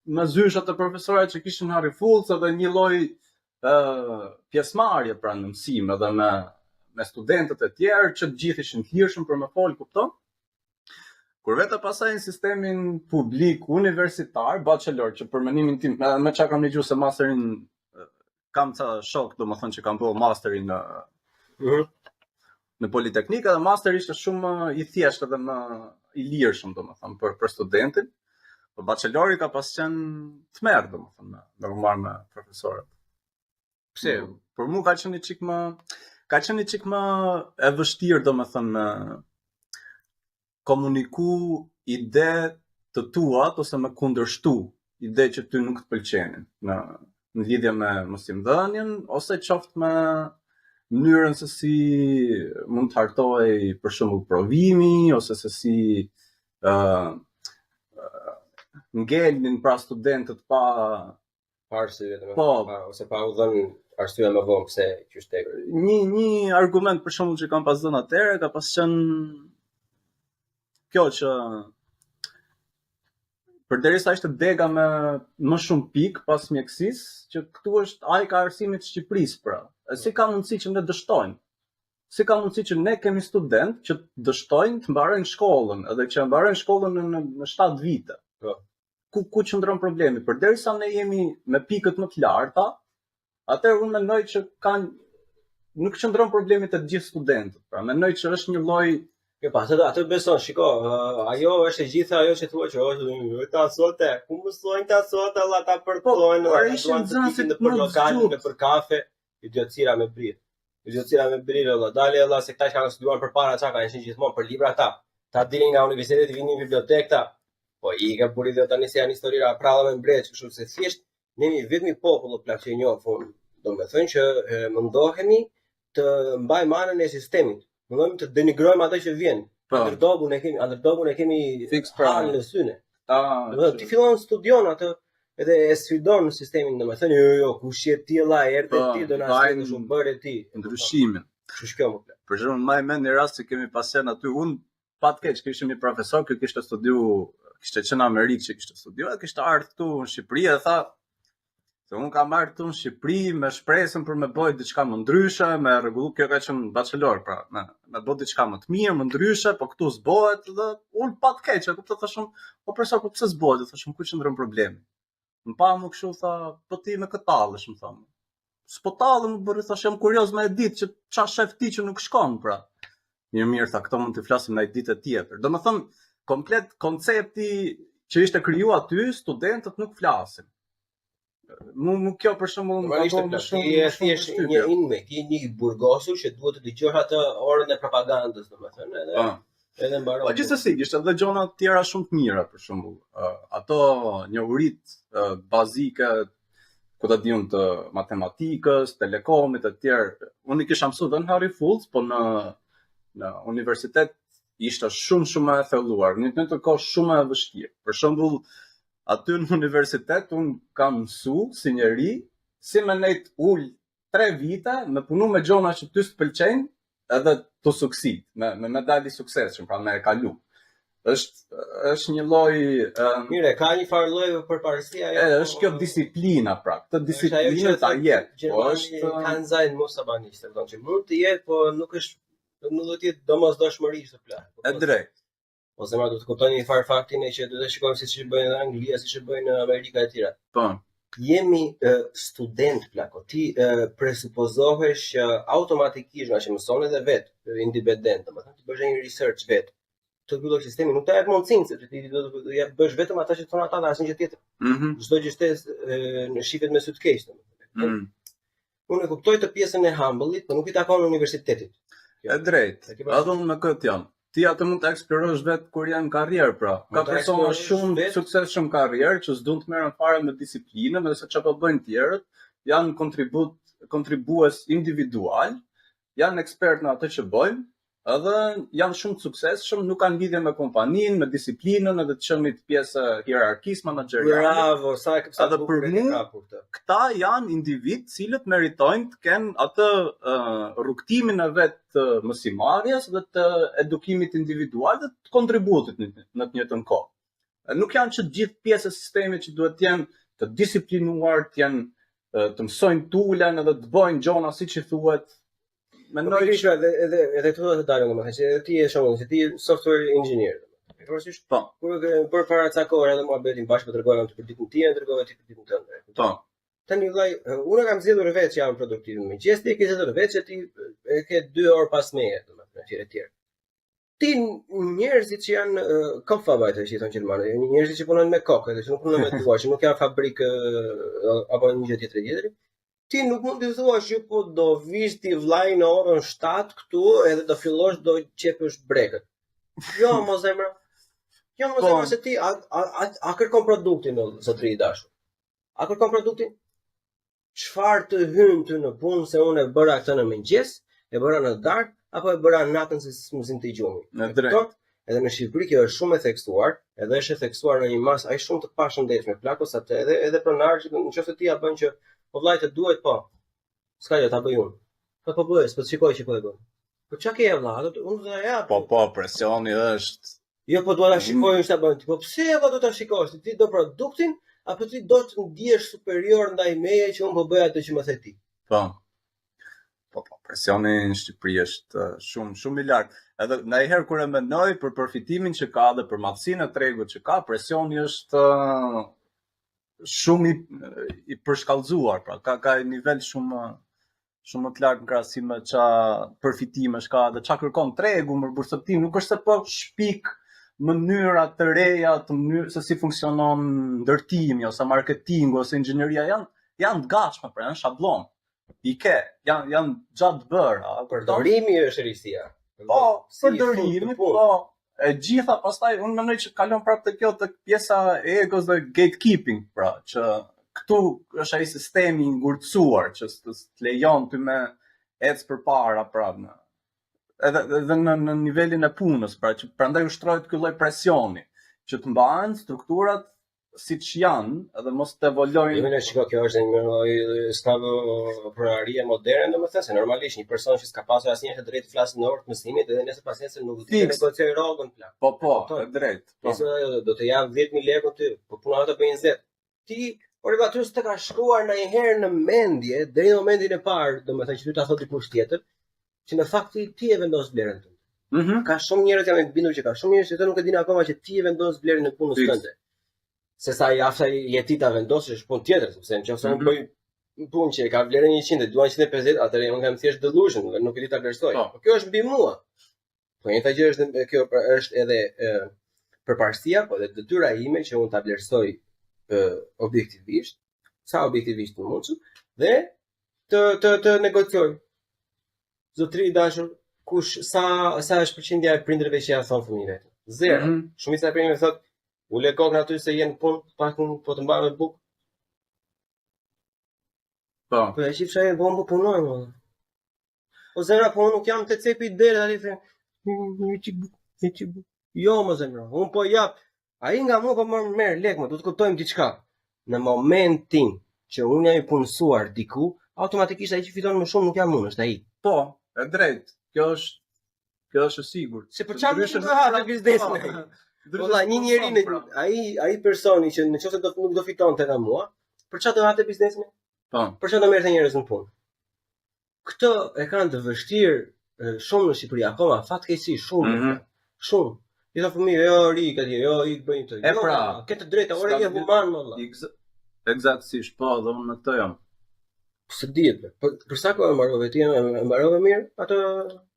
me zyshat e profesorat që kishin Harry Fultz edhe një lloj ë pjesëmarrje pra në mësim edhe me me studentët e tjerë që të gjithë ishin të lirshëm për me fol, kupton? Kur veta pasaj në sistemin publik universitar, bachelor, që për mendimin tim, me, me çka kam dëgjuar se masterin eh, kam ca shok, domethënë që kam bërë masterin në Mhm. në Politeknik edhe master ishte shumë më i thjeshtë edhe më i lirshëm domethënë për për studentin. Po bachelori ka pas qenë tmerr domethënë me, me u marr me profesorët. Pse? Për mua ka qenë një çik më ka qenë një çik më e vështirë domethënë me komuniku ide të tuat ose me kundërshtu ide që ty nuk të pëlqenin në në lidhje me mësimdhënien ose qoftë me mënyrën se si mund të hartohej për shembull provimi ose se si ë uh, ngelnin pra studentët pa Pa arsye domethënë, Po. pa ose pa u dhënë arsye më vonë pse qysh tek. një një argument për shembull që kam pas dhënë atëherë ka pas qenë kjo që përderisa ishte dega me më shumë pikë pas mjekësisë, që këtu është ajka e arsimit të Shqipërisë pra. E si ka mundësi që ne dështojmë? Si ka mundësi që ne kemi student që dështojnë të mbarojnë shkollën, edhe që e mbarojnë shkollën në në, në 7 vite. Po. Ku ku qëndron problemi? Përderisa ne jemi me pikët më të larta, atëherë unë mendoj që kanë nuk qëndron problemi te të gjithë studentët. Pra mendoj që është një lloj Jo, pa, atë atë beson, shiko, ë, ajo është e gjitha ajo që thua që oh, ta sote, ku mësojnë ta sote, alla ta përtojnë, Po, ata por ishin duan të nxënësit ikin në më për lokal, zgjut. në për kafe, idiotësira me brirë. Idiotësira me brirë, valla, dale valla se këta që kanë studiuar përpara çka kanë qenë gjithmonë për libra ata. Ta dilin nga universiteti vinin në bibliotekë ta. Po i ka burri dhe tani se janë historira pralla me mbret, kështu se thjesht ne jemi vetmi popull o plak që e njoh unë. Domethënë që e, mundohemi të mbajmë anën e sistemit. Mundohemi të denigrojmë atë që vjen. po Underdogun e kemi, underdogun e kemi Fiks pra. halin në syne. ta Domethënë ti fillon studion atë edhe e sfidon sistemin, domethënë jo jo, kush je ti valla, erdhe Po, ti, do na mbajnë sjellësh u bëre ti. ndryshimin. Kështu është kjo më plak. Për shembull, mbaj mend një rast që kemi pas qenë aty, unë pa të keq kishim një profesor që kishte studiu, kishte qenë në Amerikë që kishte studiuar, kishte ardhur këtu në Shqipëri dhe tha se unë kam ardhur këtu në Shqipëri me shpresën për me bëj diçka më ndryshe, me rregullu, kjo ka qenë bachelor pra, me me bë diçka më të mirë, më ndryshe, po këtu s'bohet dhe unë pa të keq, e kuptoj thashëm, po profesor, po pse s'bohet? Dhe Thashëm, ku qëndron problemi? Më pa më kështu tha, po ti me këtë tallesh, më tha. S'po tallem, më bëri, thash, jam kurioz me e ditë që qa shef ti që nuk shkon, pra. Mirë, mirë, tha, këto mund të flasim në një ditë tjetër. Do më thënë, komplet koncepti që ishte kriju aty, studentët nuk flasin. Mu, mu kjo për shembull më ka Normalisht bërë më plak, shumë ti je më shumë thjesht një përshtypje. inmate, ti je një i burgosur që duhet të dëgjosh atë orën e propagandës, domethënë, edhe Po. edhe mbaron. Po gjithsesi, kishte edhe gjëra të tjera shumë të mira, për shembull, ë, ato njohurit ë, bazike ku ta di unë të matematikës, telekomit e tjerë. Unë i kisha mësuar dhe në Harry Fultz, po në në universitet ishte shumë shumë më e thelluar, në të njëjtën kohë shumë më e vështirë. Për shembull, aty në universitet unë kam mësu si njeri, si me nejt ul 3 vite me punu me gjona që ty s'të pëlqejnë edhe të succeed, me me me dalë i suksesshëm, pra me e kalu. Është është një lloj ëm Mirë, ka një farë lloj përparësi ajo. e, është kjo disiplina pra, këtë Është ajo që disiplinë ta thotë jep, po Gjermani është kann sein muss aber nicht, e kupton që mund të jetë, po nuk është nuk do të jetë domosdoshmërisht të plak. e drejtë. Ose ma do të kuptoni një farë faktin e që do të shikojmë siç e bëjnë në Anglia, siç e bëjnë në Amerika e tjera. Po. Jemi uh, student plako, ti uh, presupozohesh që automatikisht nga që mëson edhe vet, independent, domethënë ti bësh një research vet. Të ky lloj sistemi nuk ta jep mundësinë sepse ti do të ja bësh vetëm ata që thonë ata dhe asnjë gjë tjetër. Mhm. Çdo gjë shtesë e, në shifet me sy të keq, domethënë. Mm. Unë e kuptoj të pjesën e humble-it, por nuk i takon universitetit. E drejtë. E ke parasysh? Edhe unë me këtë jam. Ti atë mund ta eksplorosh vetë kur je në karrierë, pra. Ka Mund ta persona eksplorosh shumë vetë. suksesshëm në karrierë që s'duan të merren fare me disiplinën dhe se çfarë po bëjnë tjerët, janë kontribut kontribues individual, janë ekspert në atë që bëjnë, edhe janë shumë të suksesshëm, nuk kanë lidhje me kompaninë, me disiplinën edhe të qenit pjesë e hierarkisë menaxheriale. Bravo, sa sa Edhe bukur për e ke mu- kapur këtë. Këta janë individ cilët meritojnë të kenë atë uh, rrugtimin e vet të mësimarrjes dhe të edukimit individual dhe të kontributit në, në të njëjtën kohë. Nuk janë që të gjithë pjesë e sistemit që duhet të jenë të disiplinuar, të jenë ë, të mësojnë tulen edhe të bëjnë gjona siç i thuhet. Po Mendoj pikërisht pra, edhe edhe edhe këtu do të dalim domethënë që edhe ti je shembull, që ti je software engineer. domethënë. E parasysh Po. kur e kemi bërë para ca kohë edhe muhabetin bashkë po tregova ty për ditën time, tregova ti për ditën tënde. Po. Tani vllai, unë e kam zgjedhur vetë që jam produktiv në mëngjes, ti e ke zgjedhur vetë që ti e ke 2 orë pas meje, domethënë etj etj. Ti njerëzit që janë uh, Kopfarbeit, që i thonë gjermanët, njerëzit që punojnë me kokë, edhe që nuk punojnë me duar, që nuk janë fabrikë uh, apo një gjë tjetër tjetër, ti nuk mund t'i thuash që po do vish ti vllai në orën 7 këtu edhe do fillosh do qepësh brekët. Jo, mos zemra. Jo, mos Po. zemra se ti a, a, a, a kërkon produktin o zotëri i dashur. A kërkon produktin? Çfarë të hyn ty në punë se unë e bëra këtë në mëngjes, e bëra në darkë apo e bëra natën se s'më zinte gjumi. Në E drejt. kupton? Edhe në Shqipëri kjo është shumë e theksuar, edhe është e theksuar në një masë aq shumë të pashëndetshme, plako sa të edhe edhe pronarët që nëse ti ja bën që po vllai të duhet po. S'ka gjë ta bëj unë. Po po bëj, s'po të shikoj që po e bën. Po çka ke e vlla? Do të unë do ta jap. Po po, presioni është Jo, po dua ta shikoj unë çta bën ti. Po pse e vlla do ta shikosh? Ti do produktin apo ti do të ndihesh superior ndaj meje që unë po bëj atë që më the ti? Po. Po, po, presioni në Shqipëri është eh, shumë shumë i lartë. Edhe ndonjëherë kur e mendoj për përfitimin që ka dhe për madhësinë e tregut që ka, presioni është eh, shumë i i përshkallëzuar, pra ka ka një nivel shumë shumë më të lartë në krahasim me ça përfitimesh ka dhe ça kërkon tregu më bursëtim, nuk është se po shpik mënyra të reja të mënyrë se si funksionon ndërtimi ose marketingu ose inxhinieria janë janë të gatshme, pra janë shablon. I ke, janë janë gjatë të bëra, a kupton? Përdorimi është risia. Po, Si i fut përdorimi, në punë. po, e gjitha pastaj unë mendoj që kalon prapë te kjo tek pjesa e egos dhe gatekeeping, pra, që këtu është ai sistemi i ngurtësuar që s'të s'të lejon ty me ec përpara pra në edhe edhe në në nivelin e punës, pra që prandaj ushtrohet ky lloj presioni që të mbahen strukturat siç janë edhe mos të Jo, evolojnë. mirë, shiko, kjo është një lloj skllavo pronarie moderne, domethënë se normalisht një person që s'ka pasur asnjë të drejtë të flasë në orë të mësimit edhe nesër pas nesër nuk di të Fiks. negociojë rrogën plak. Po po, Kuptoj. e drejtë. Po. Nesër do të jap 10000 lekë ty, po puna jote bëj 20. Ti Por edhe aty s'të ka shkruar ndonjëherë në mendje deri në momentin e parë, domethënë që ty ta thotë dikush tjetër, që në fakt ti, ti e vendos vlerën tënde. Mhm. Ka shumë njerëz jam i bindur që ka shumë njerëz që të nuk e dinë akoma që ti e vendos vlerën e punës Fiks. tënde. Se sa i afta je ti ta vendosësh është punë tjetër, sepse nëse unë Mhm. bëj një punë që e ka vlerën 100 dhe duan 150, atëherë unë kam thjesht delusion dhe nuk e di ta vlerësoj. Po. Po kjo është mbi mua. Po njëjta gjë është dhe- kjo pra, është edhe e, përparësia, po edhe detyra ime që unë ta vlerësoj e, objektivisht, sa objektivisht të mundshëm dhe të të të negocioj. Zotri i dashur, kush sa sa është përqindja e prindërve që ja thon fëmijëve? Zero. Mhm. Shumica e prindërve thot, ule kokën aty se je në punë, pak unë po të mbaj me bukë. Po. Po e qifsha e po unë po punoj më. O zemra, po unë nuk jam te cepi i derit aty the. Një çik buk, një çik buk. Jo, mo zemra, unë po jap. Ai nga mua po më merr lek, më do të kuptojmë diçka. Në momentin që unë jam i punësuar diku, automatikisht ai që fiton më shumë nuk jam unë, është ai. Po, e drejtë. Kjo është kjo është e sigurt. Se për çfarë nuk do hapë biznesin ai? Po, Valla, një njeri në pra. ai ai personi që në qoftë se do nuk do fitonte nga mua, për çfarë do hapte biznesin? Po. Për çfarë do merrte njerëz në punë? Këtë e kanë të vështirë e, shumë në Shqipëri akoma, fatkeqësisht shumë. Mm -hmm. Shumë. I thon fëmijë, jo ri atje, jo ik bëj këtë. E Jo, pra, ke të drejtë, ore s'ka je human më valla. Eksaktësisht, po, dhe unë me këtë jam. Se dihet. bre. Po për sa kohë e mbarove ti? E e mbarove mirë atë?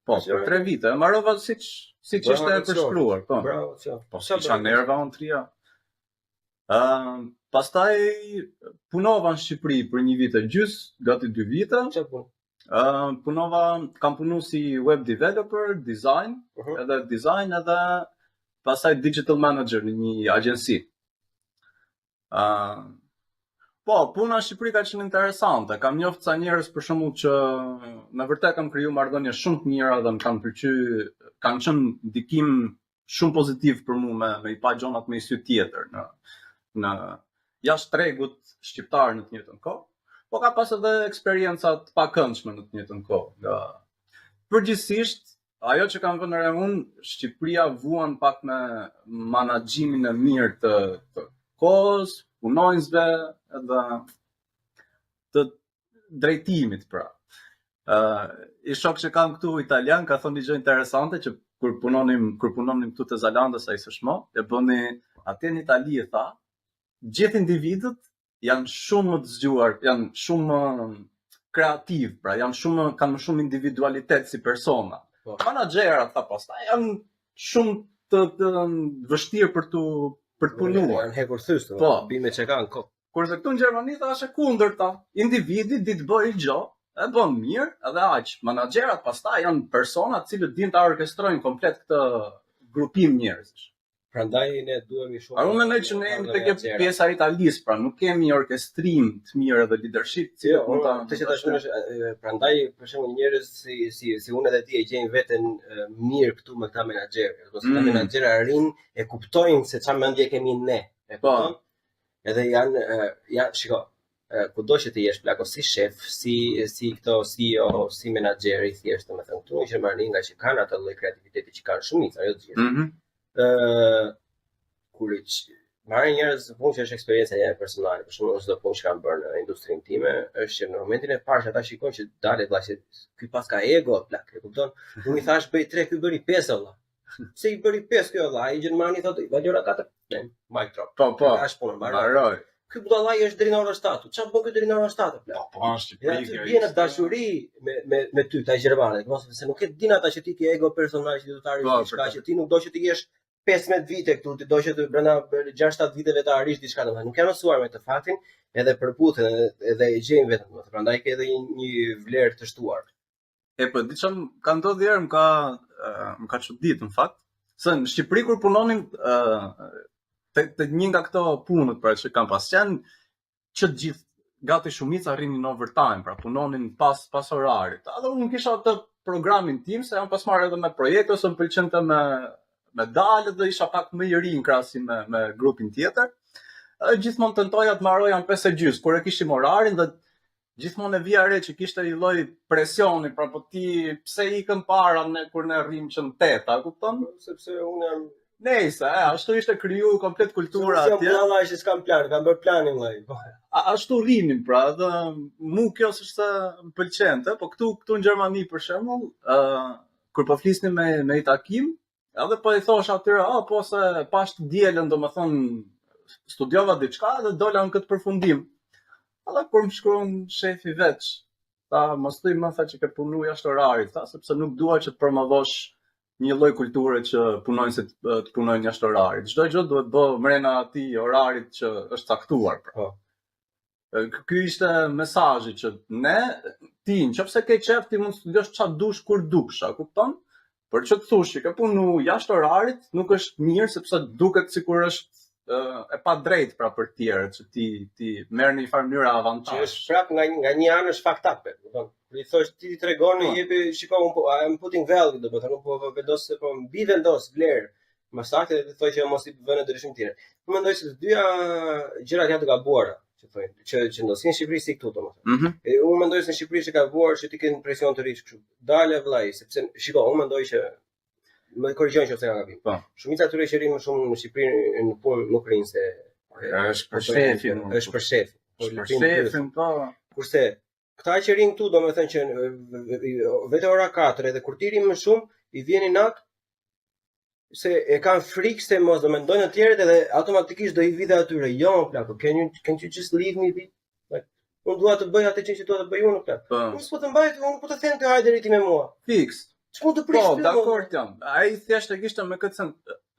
Po, për 3 vite, e mbarova siç siç Bravo, ishte e Qo. përshkruar, po. Bravo, ço. Po, Sa s'kisha bëre? nerva unë tria. Ëm, pastaj punova në Shqipëri për një vit e gjys, gati 2 vite. Çfarë punë? Ëm, punova, kam punu si web developer, design, Uh -huh. edhe design edhe pastaj digital manager në një agjenci. Ëm, po, puna në Shqipëri ka qenë interesante. Kam njoft ca njerëz për shembull që me vërtet kam kriju marrëdhënie shumë të mira dhe më kanë pëlqy, kanë qenë ndikim shumë pozitiv për mua me me i pa gjonat me një sy tjetër në në jashtë tregut shqiptar në të njëjtën kohë. Po ka pas edhe eksperienca të pakëndshme në të njëjtën kohë. Nga përgjithsisht ajo që kam vënë re unë, Shqipëria vuan pak me menaxhimin e mirë të, të kohës, punonjësve edhe të drejtimit pra. Ë, i shok që kam këtu italian ka thënë një gjë interesante që kur punonim kur punonim këtu te Zalando sa i sëshmo, e bëni atje në Itali e tha, gjithë individët janë shumë më të zgjuar, janë shumë më kreativ, pra janë shumë më- kanë më shumë individualitet si persona. Po. Manaxherat tha pastaj janë shumë të, të vështirë për tu për të punuar. Janë hekur thyst, Po. bime që kanë kokë. Kurse këtu në Gjermani tha është e kundërta. Individi di të bëjë gjë, e bën mirë, edhe aq. Manaxherat pastaj janë persona të cilët dinë ta orkestrojnë komplet këtë grupim njerëzish. Prandaj ne duhemi shumë. A unë mendoj që ne jemi tek e pjesa e Italisë, pra nuk kemi orkestrim të mirë edhe leadership, të Jo, cilët mund ta këtë që tash unë është, e, prandaj për shembull njerëz si si si unë edhe ti e gjejnë veten e, mirë këtu me këta menaxherë. Do të thotë këta Mm. menaxherë arrin e kuptojnë se çfarë mendje kemi ne. E Po. kupton? Edhe janë e, janë shiko, e, kudo që të jesh plako si shef, si si këto CEO, si menaxher i thjeshtë, domethënë këtu në Gjermani nga që kanë atë lloj kreativiteti që kanë shumica, jo të gjithë. Mhm. ë kur i q- marrin njerëz në punë që është eksperienca ime personale, për shembull çdo punë që kam bërë në industrinë time, është që në momentin e parë që ata shikojnë që dalet valla që ky pas ka ego plak, e kupton? Unë i thash bëj 3, ky bëri 5 valla. Pse i bëri 5 ky valla? Ai gjermani thotë, "Vallora 4." Ne, mic drop. Po, po. Tash punën mbaroi. Mbaroj. Ky budallai është deri në orën 7. Çfarë bën ky deri në orën 7 plak? Po, po, në Ja, Shqipëri ty kjo vjen në ishte- dashuri me me me ty, ta gjermanët, mos se nuk e din ata që ti ke ego personal që ti do të arrish Po, diçka vërtet. që ti nuk do që të jesh 15 vite këtu, ti do që të brenda 6-7 viteve të arrish diçka domethënë. Nuk janë mësuar me këtë faktin, edhe përputhen edhe, edhe e gjejnë veten, domethënë. Prandaj ke edhe një, një vlerë të shtuar. E po, di çfarë ka ndodhur herë, më ka ë, më ka çuditë në fakt, se në Shqipëri kur punonim ë te, te një nga këto punët pra që kam pas qenë që të gjithë gati shumica rrinin overtime, pra punonin pas pas orarit. Edhe unë kisha atë programin tim se jam pas marrë edhe me projekte ose më pëlqente me me dalë dhe isha pak më i ri në krahasim me me grupin tjetër. Edhe gjithmonë tentoja të mbaroja në 5 e gjys, kur e kishim orarin dhe gjithmonë e vija re që kishte një lloj presioni, pra po ti pse ikën para ne kur ne rrim që në 8, a kupton? Sepse unë jam Nejse, e, ashtu ishte kriju komplet kultura Unë jam atje. budallai që s'kam plan, kam bërë planin vllai. Po. A, ashtu rrinim pra, edhe mu kjo s'është se më pëlqente, po këtu këtu në Gjermani për shembull, ë kur po flisnim me me i takim, edhe po i thosh atyre, "Ah, po se pash të dielën, domethënë studiova diçka dhe dola në këtë përfundim." Edhe kur më shkruan shefi veç, tha, mos thuj më tha që ke punu jashtë orarit, tha, sepse nuk dua që të promovosh një lloj kulture që punojnë se të, të punojnë jashtë orarit. Çdo gjë duhet bë mrena atij orarit që është caktuar. Pra. Po. E, Ky ishte mesazhi që ne ti nëse ke qef ti mund të studiosh çfarë dush kur dush, a kupton? Por që të thush që ke punu jashtë orarit nuk është mirë sepse duket sikur është e padrejtë pra për të tjerët që ti ti merr në një farë mënyrë Që avantazh. është prap nga nga një anë është fucked up. Do të thonë, kur i thosh ti ti tregon Po. i jepi, shiko un po I'm putting value, do të thonë unë po po vendos se po mbi vendos vlerë. Më saktë edhe të thoj që mos i vënë në ndryshim tjetër. Unë mendoj se të dyja gjërat janë të gabuara, që thonë, që që ndodhin në Shqipëri si këtu domethënë. Mhm. E, unë mendoj se në Shqipëri është e gabuar që ti ke një presion të rrish kështu. Dale vllai, sepse shiko, unë mendoj që më korrigjon nëse kam gabim. Po. Shumica atyre që rrinë më shumë në Shqipëri në punë nuk rrinë se Është për shefin. Është për shefin. Po, Është për lëpin pyet. shefin, po. Kurse këta që rinë këtu, domethënë që e, vetë ora 4 edhe kur ti ri më shumë, i vjen i natë se e kanë frikë se mos do mendojnë të tjerët edhe automatikisht do i vide atyre. Jo, plako, can you can you just leave me be? Like, unë dua të bëj atë gjë që dua të bëj unë, plak. Po. Unë s'po të mbaj, unë po të them të hajde rri ti me mua. Fiks. Ç'mund të prish Po, ty, mo? dakord jam. Ai thjesht e kishte me këtë sen,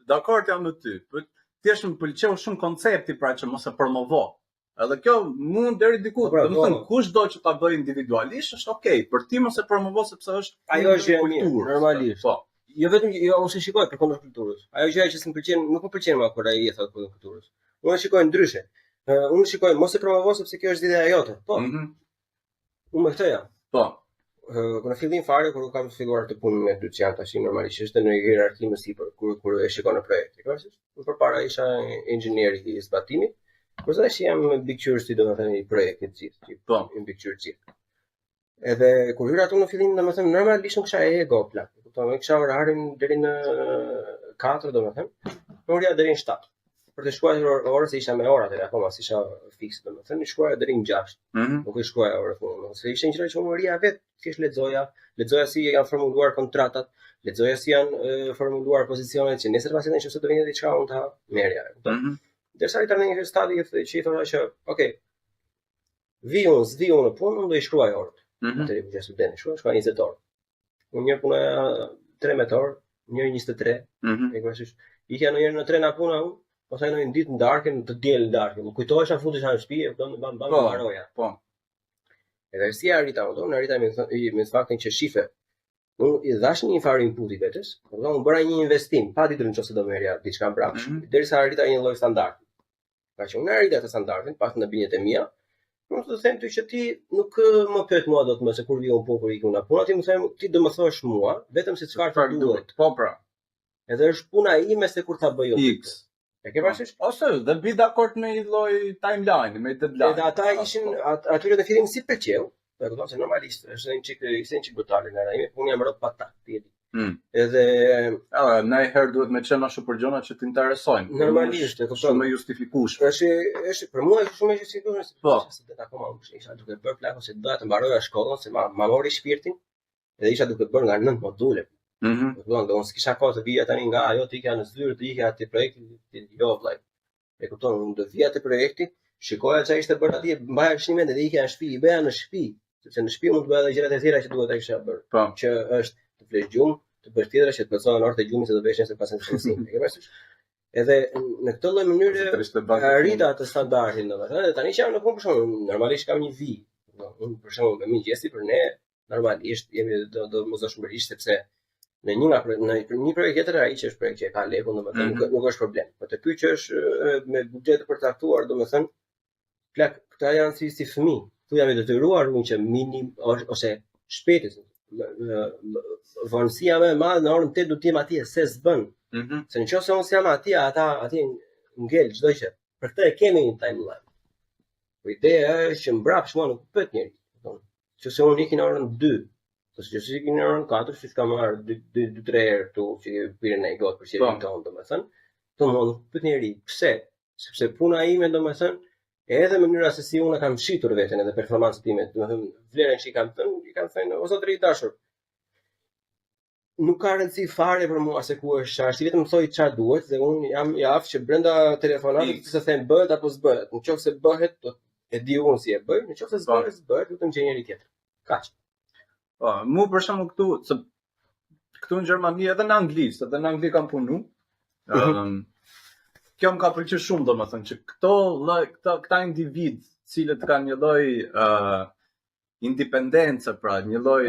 dakord jam me ty. Po thjesht më pëlqeu shumë koncepti pra që mos e promovo. Edhe kjo mund deri diku, Po, pra, domethënë po. kush do që ta bëj individualisht është okay, për ti mos e promovo sepse është Ajo është gjë e mirë, kulturës. normalisht. Po. Jo vetëm jo ose shikoj për kundër kulturës. Ajo gjëja që s'më pëlqen, nuk më pëlqen më kur ai e thot kundër kulturës. Unë e shikoj ndryshe. Ë, unë shikoj mos e promovo sepse kjo është ideja jote. Po, Mhm. unë me këtë jam. Po. Ë, kur në fillim fare kur kam filluar të punën me dyqan tash normalisht është në hierarki më sipër kur kur e shikon në projekt. E ke parasysh? Unë përpara isha inxhinier i zbatimit, kurse tash jam mbikëqyrësi domethënë i projektit të gjithë, që Po. i mbikëqyr të gjithë. Edhe kur hyra aty në fillim domethënë normalisht nuk kisha ego plak. E kupton, unë kisha orarin deri në 4 domethënë, unë rria deri në 7. Për të shkuar or orën se isha me orë atëherë akoma, s'isha fiks domethënë, i shkuaja deri në 6 Mhm. nuk e shkruaja orën fund, se ishin gjëra që unë rria vet, thjesht lexoja, lexoja si janë formuluar kontratat, lexoja si janë e, formuluar pozicionet që nesër pastaj nëse do vinte diçka unë ta merrja. e kupton? Mhm. Derisa arrita në një stadi që që i thoja që, okay, vi unë, s'vi unë në punë, unë do i shkruaj orët. Mhm. Atëherë kur isha student, shkruaj, shkruaj 20 orë. Unë njërë punoja 13 orë, njërë 23, Mhm. e ke parasysh. Ikja ndonjëherë në tren nga puna unë, pastaj ndonjë ditë në darkë, në të diel në darkë. Më kujtohesha futesha në shtëpi, e kupton, bam bam Po. mbaroja. Po. Edhe si arrita unë, unë arrita me, thënë- me faktin që shife, unë i dhash një farë inputi vetes, do të thonë unë bëra një investim, pa ditur nëse do merrja diçka mbrapsht, Mhm. derisa arrita një lloj standardi. Pra që unë arrita atë standardin, pas në bindjet e mia, unë të them ty që ti nuk ë, më pyet mua dot më se kur vi unë punë, kur iku nga puna, ti më them, ti do më thosh mua vetëm se çfarë të duhet. Po pra. Edhe është puna ime se kur ta bëj unë. X. E ke parasysh? Ose dhe bi dakord me një lloj timeline, me deadline. Edhe ata ishin at, atyre në fillim si pëlqeu, e kupton se normalisht është një çik ishte një çik brutale nga ana ime, po unë jam rrot pa takt, ti e di. Mm. Edhe Edhe ndonjëherë duhet me qenë ashtu për gjëra që të interesojnë. Normalisht, e kupton. Shumë e justifikueshme. është është për mua është shumë e justifikueshme se Po. isha student akoma unë isha duke bërë plako se doja të mbaroja shkollën se ma, ma mori shpirtin edhe isha duke bërë nga 9 module. Mhm. E kupton, dhe unë s'kisha kohë të vija tani nga ajo të ikja në zyrë, të ikja te projekti, të- jo vllai. E kupton, unë do vija te projekti, shikoja çfarë ishte bërë atje, mbaja shënimet edhe ikja në shtëpi, i bëja në shtëpi, sepse në shtëpi mund të bëja edhe gjërat e tjera që duhet ta kisha bërë, Po. që është të flesh gjumë, të bësh tjetra që të plotësohen orët e gjumit se do vesh nesër pas mësimit. E ke parasysh? Edhe në këtë lloj mënyre Trishtë bank. arrita atë standardin domethënë, dhe tani që jam në punë për shembull, normalisht kam një vijë. Do, Unë për shembull me mëngjesi për ne normalisht jemi do do mosdashmërisht sepse në një nga pro- në një projekt tjetër ai që është projekt që e ka lekun domethënë Mhm. nuk nuk është problem. Po te ky që është e, me buxhet të përcaktuar domethënë plak këta janë si si fëmijë. Këtu jam i detyruar unë që minim ose, ose shpejt më- më- më- vonësia më e madhe në orën 8 do të jem atje se s'bën. Mhm. Se në qoftë se unë s'jam atje, ata atje ngel çdo gjë. Për këtë e kemi një timeline. Po ideja është që mbrapsht mua nuk pyet njeri. Kupton? Nëse unë iki në orën 2, ose nëse iki në orën 4, siç kam marrë 2 2 3 herë këtu që piren e gotë për qeverin Po. tonë, domethënë, këtu mua nuk pyet njeri. Pse? Sepse puna ime, domethënë, edhe mënyra se si unë e kam shitur veten edhe performancën time, domethënë vlerën që i kam thënë, i kam thënë o zotëri i dashur, nuk ka rëndësi fare për mua se ku është çfarë, vetëm më thoj çfarë duhet dhe unë jam i aftë që brenda telefonatës X. të them bëhet apo s'bëhet. Në qoftë se bëhet, do e di unë si e bëj, në qoftë se Po. s'bëhet, s'bëhet, vetëm gjej njëri tjetër. Kaq. Po, mu për shembull këtu, se këtu në Gjermani edhe në Angli, se edhe në Angli kam punu. Mhm. Ëm kjo më ka pëlqyer shumë domethënë që këto lloj këta këta individ, të cilët kanë një lloj ë independence, pra një lloj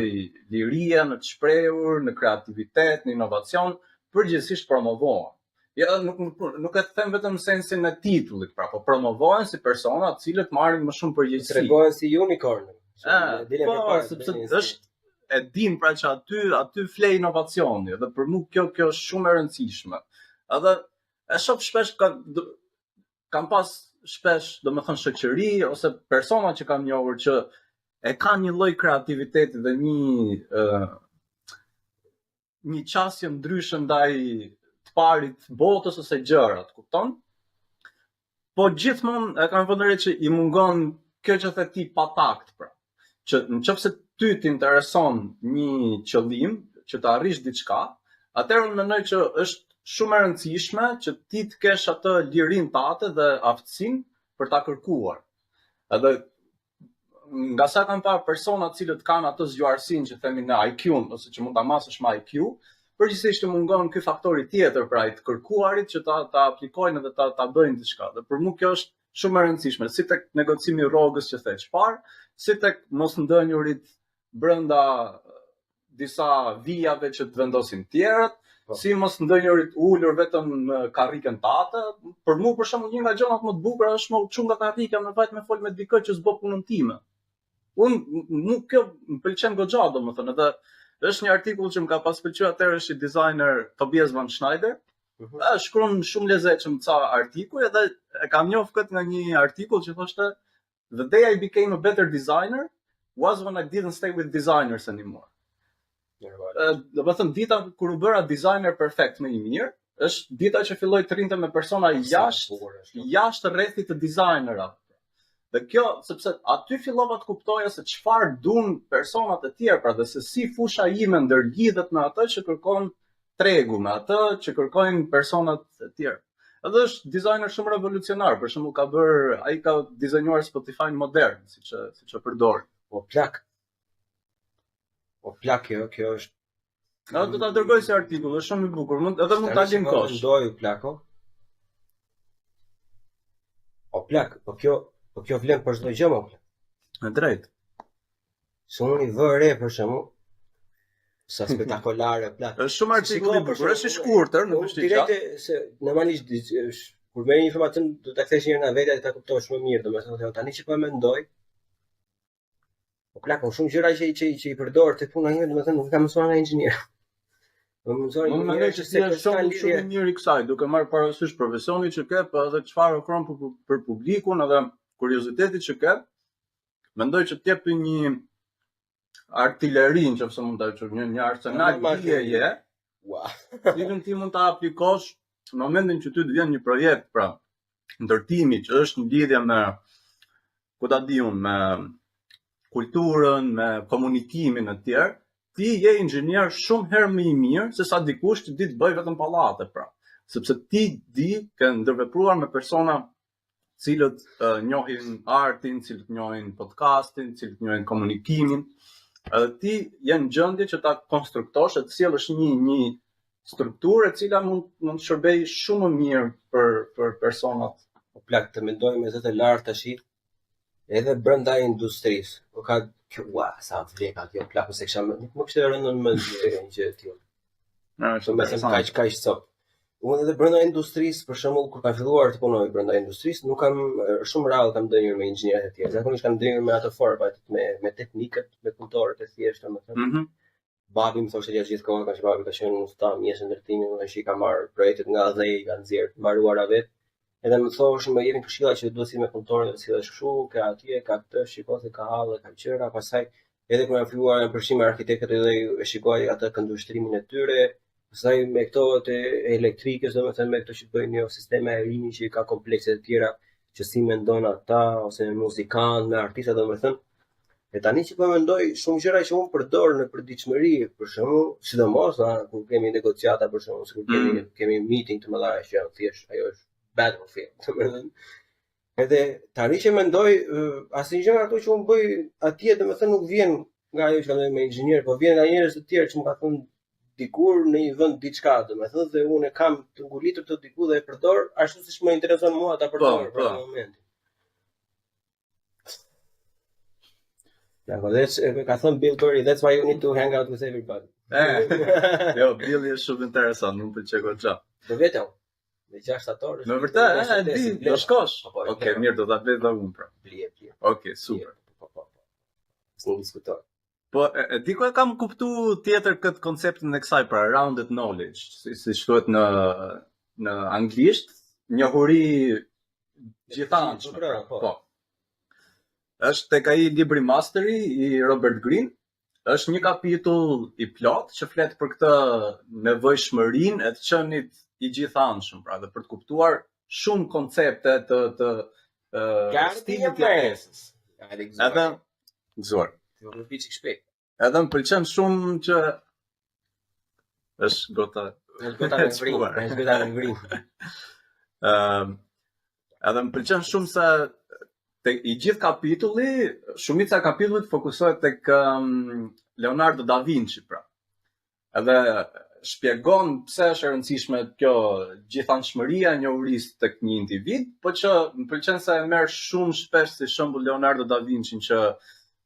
lirie në të shprehur, në kreativitet, në inovacion, përgjithsisht promovohen. Ja, nuk, nuk, nuk e them vetëm në sensin e titullit, pra, po promovohen si persona të cilët marrin më shumë përgjegjësi. Tregohen si unicorn. Ah, po, sepse është e din pra që aty aty fle inovacioni dhe për mua kjo kjo është shumë e rëndësishme. Edhe e shoh shpesh ka kam pas shpesh, domethënë shoqëri ose persona që kam njohur që e kanë një lloj kreativiteti dhe një ë një qasje ndryshe ndaj të parit botës ose gjërat, kupton? Po gjithmonë e kam vënë re që i mungon kjo që the ti pa takt, pra. Që në qoftë se ty të intereson një qëllim, që të arrish diçka, atëherë unë mendoj që është shumë e rëndësishme që ti të kesh atë lirinë tate dhe aftësinë për ta kërkuar. Edhe nga sa kam parë persona të cilët kanë atë zgjuarsinë që themi në IQ-n ose që mund ta masësh me IQ, përgjithsisht të mungon ky faktori tjetër, pra i të kërkuarit që ta ta aplikojnë dhe ta ta bëjnë diçka. Dhe për mua kjo është shumë e rëndësishme, si tek negocimi i rrogës që the çfarë, si tek mos ndënjurit brenda disa vijave që të vendosin tjerët, po. si mos ndënjurit ulur vetëm në karriken tate. Për mua për shembull një nga gjërat më të bukura është me u çu nga karrika me vajt me fol me dikë që s'bë punën time. Unë nuk kjo më pëlqen goxha domethënë edhe është një artikull që më ka pas pëlqyer atëherë është i designer Tobias Van Schneider. Uh mhm. -huh. Shkruan shumë lezetshëm ca artikuj edhe e kam njohur këtë nga një artikull që thoshte The day I became a better designer was when I didn't stay with designers anymore. Domethënë, dita kur u bëra designer perfekt më i mirë, është dita që filloj të rrinte me persona jashtë, jashtë rrethit të designerave. Dhe kjo, sepse aty fillova të kuptoja se çfarë duan personat e tjerë, pra dhe se si fusha ime ndërlidhet me atë që kërkon tregu, me atë që kërkojnë personat e tjerë. Edhe është dizajner shumë revolucionar, për shembull ka bër, ai ka dizajnuar Spotify modern, siç e siç e përdor. Po plak. Po plak kjo, kjo është Na do ta dërgoj si artikull, është shumë i bukur, mund edhe mund ta linkosh. Mendoj plako. O plak, po kjo, po kjo vlen për çdo gjë mo plak. E drejtë. Se unë i vë re për shembull, sa spektakolare plak. Është shumë artikull i bukur, është i shkurtër, nuk është i gjatë. Direkt se normalisht është kur merr një informacion do ta kthesh një herë nga vetja dhe ta kuptosh më mirë, domethënë tani që po e mendoj. Po plak, unë shumë gjëra që që që i përdor te puna ime, domethënë nuk i kam mësuar nga inxhinier. Po më mësuar Unë mendoj që ti je shumë shumë i mirë i kësaj, duke marrë parasysh profesionin që ke, po edhe çfarë ofron për, për publikun edhe kuriozitetin që ke. Mendoj që të jep një artileri, në qoftë se mund ta quaj, një, një arsenal dijeje, Ua. cilën ti mund ta aplikosh në momentin që ty të vjen një projekt, pra, ndërtimi që është në lidhje me ku ta di unë, me kulturën, me komunikimin e tjerë, ti je inxhinier shumë herë më i mirë se sa dikush që di të bëjë vetëm pallate, pra. Sepse ti di ke ndërvepruar me persona cilët uh, njohin artin, cilët njohin podcastin, cilët njohin komunikimin, edhe ti je në gjendje që ta konstruktosh e të sjellësh një një strukturë e cila mund mund të shërbejë shumë më mirë për për personat. Po plak të mendoj me zë të lartë tash edhe brenda industrisë. Po ka kjo ua sa vlera kjo plak se kisha nuk më kishte rënë në mend një gjë e tillë. Na, është interesant. Kaq kaq cop. Unë edhe brenda industrisë, për shembull, kur kam filluar të punoj brenda industrisë, nuk kam shumë rrallë kam ndenjur me inxhinierët e tjerë. Zakonisht kam ndenjur me ato format, me me teknikët, me punëtorët e thjeshtë, domethënë. Mm -hmm. Babi më thoshte gjatë gjithë kohës, ka babi ka qenë usta mjeshtër ndërtimi, domethënë që i ka marrë projektet nga dhe i ka nxjerr mbaruara vet. Edhe më thoshin, më jepnin këshilla që duhet si me punëtorët, të sillesh kështu, ka atje, ka këtë, shiko se ka halle, ka gjëra, pastaj edhe kur jam filluar jam përfshirë me arkitektët edhe e shikoj atë këndvështrimin e tyre, pastaj me këto të elektrikës, domethënë me këto që bëjnë jo sisteme ajrimi që ka komplekse të tjera, që si mendon ata ose me muzikantë, me artista domethënë E tani që po mendoj shumë gjëra që unë përdor në përditshmëri, për shembull, sidomos na kur kemi negociata për shembull, kur kemi mm. kemi meeting të mëdha që janë thjesht ajo është battlefield, domethënë. Edhe tani që mendoj, asnjë gjë nga ato që unë bëj atje, domethënë nuk vjen nga ajo që kam me inxhinier, po vjen nga njerëz të tjerë që më kanë thënë dikur në një vend diçka, domethënë dhe unë e kam të ngulitur të diku dhe e përdor ashtu siç më intereson mua ta përdor po, për po. momentin. Ja, po that's e ka thënë Bill Burr, that's why you need to hang out with everybody. Eh, jo, Billi është shumë interesant, më pëlqen goxha. Do vetëm. Në 6 shtator është. Në vërtet, e di, do shkosh. Po, po, Okej, mirë, do ta blej dhe unë pra. Blije, blije. Okej, super. Po, po, po. S'në diskutoj. Po, e, e di ku e kam kuptu tjetër këtë konceptin e kësaj, pra rounded knowledge, si, si thuhet në në anglisht, njohuri gjithanshme. Po, pra, po. Po. Është tek ai libri Mastery i Robert Greene, është një kapitull i plot që flet për këtë nevojshmërinë e të qenit i gjithanshëm, pra dhe për të kuptuar shumë koncepte të të ë stilit të jetesës. Hajde gëzuar. Edhe gëzuar. Ti më piçik shpejt. Edhe më pëlqen shumë që është gota Është gota me vrim, Shkuar. është gota me vrim. Ëm edhe më pëlqen shumë se tek i gjithë kapitulli, shumica e kapitullit fokusohet tek um, Leonardo da Vinci pra. Edhe shpjegon pse është e rëndësishme kjo gjithanshmëria e njohurisë tek një individ, po që më pëlqen se e merr shumë shpesh si shembull Leonardo da Vinci që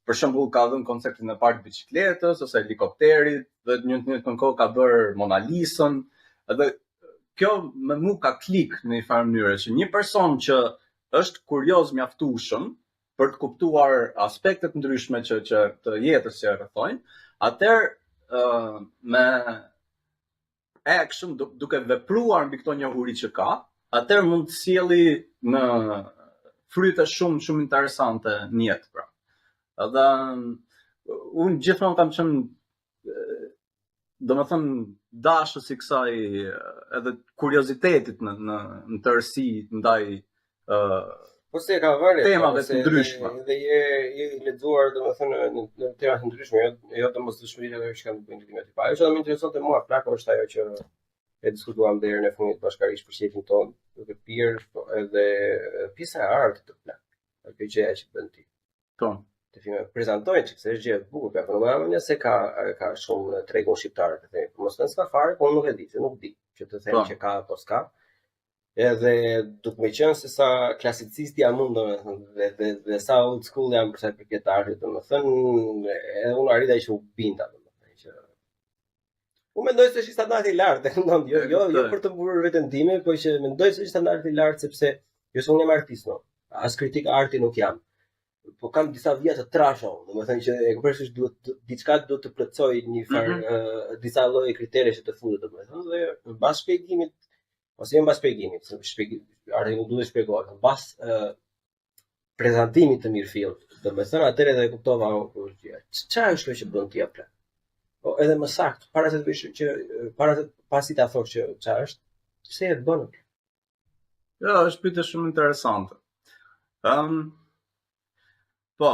për shembull ka dhënë konceptin e parë të biçikletës ose helikopterit dhe në të njëjtën kohë ka bërë Mona Lisën, edhe kjo me mu ka klik në një farë mënyre që një person që është kurioz mjaftueshëm për të kuptuar aspekte të ndryshme që që të jetës që e rrethojnë, atëherë ë me action duke vepruar mbi këto njohuri që ka, atëherë mund të sjelli në fryte shumë shumë interesante në jetë pra. Edhe unë gjithmonë kam qenë do me thënë dashës i kësaj edhe kuriozitetit në në në tërësi ndaj ë Po se ka vënë temave po, të ndryshme. Edhe je je i lexuar domethënë në në tema të ndryshme, jo jo domosdoshmërisht ato që kanë të bëjnë me tipa. Ajo që më interesonte mua plako është ajo që e diskutuam deri në fundit bashkarisht për qejfin tonë, duke pirë, po edhe pjesa e artit të plak. Ajo gjëja që bën ti. Po. Të filma prezantojnë çik se është gjë e bukur, plak. Nuk e mendoj se ka ka shumë në tregun shqiptar, të themi. Mos thënë s'ka fare, po unë nuk e di, se nuk di që të them Po. që ka apo s'ka. Edhe duke më qenë se sa klasicist jam unë, domethënë, dhe, dhe, dhe sa old school jam për sa i përket artit, domethënë, edhe unë arrita që u binda, domethënë, që Unë mendoj se është një standard i lartë, e kupton? Jo, jo, jo për të mburrur veten time, por që mendoj se është standard i lartë sepse jo se unë jam artist, no. As kritik arti nuk jam. Po kam disa vija të trasha unë, domethënë që e kuptoj se duhet diçka duhet të plotësoj një farë mm -hmm. disa lloje kritere që të futet domethënë dhe mbas shpjegimit ose jo mbas shpjegimit, se shpjegim arti nuk duhet të shpjegohet, mbas uh, prezantimit të mirëfillt, domethënë atëherë edhe e kuptova o, o, çfarë është kjo që bën ti apo? Po edhe më saktë, para se të bësh që para se pasi ta thosh që çfarë është, pse e bën? Jo, është pyetje shumë interesante. Ëm um, Po,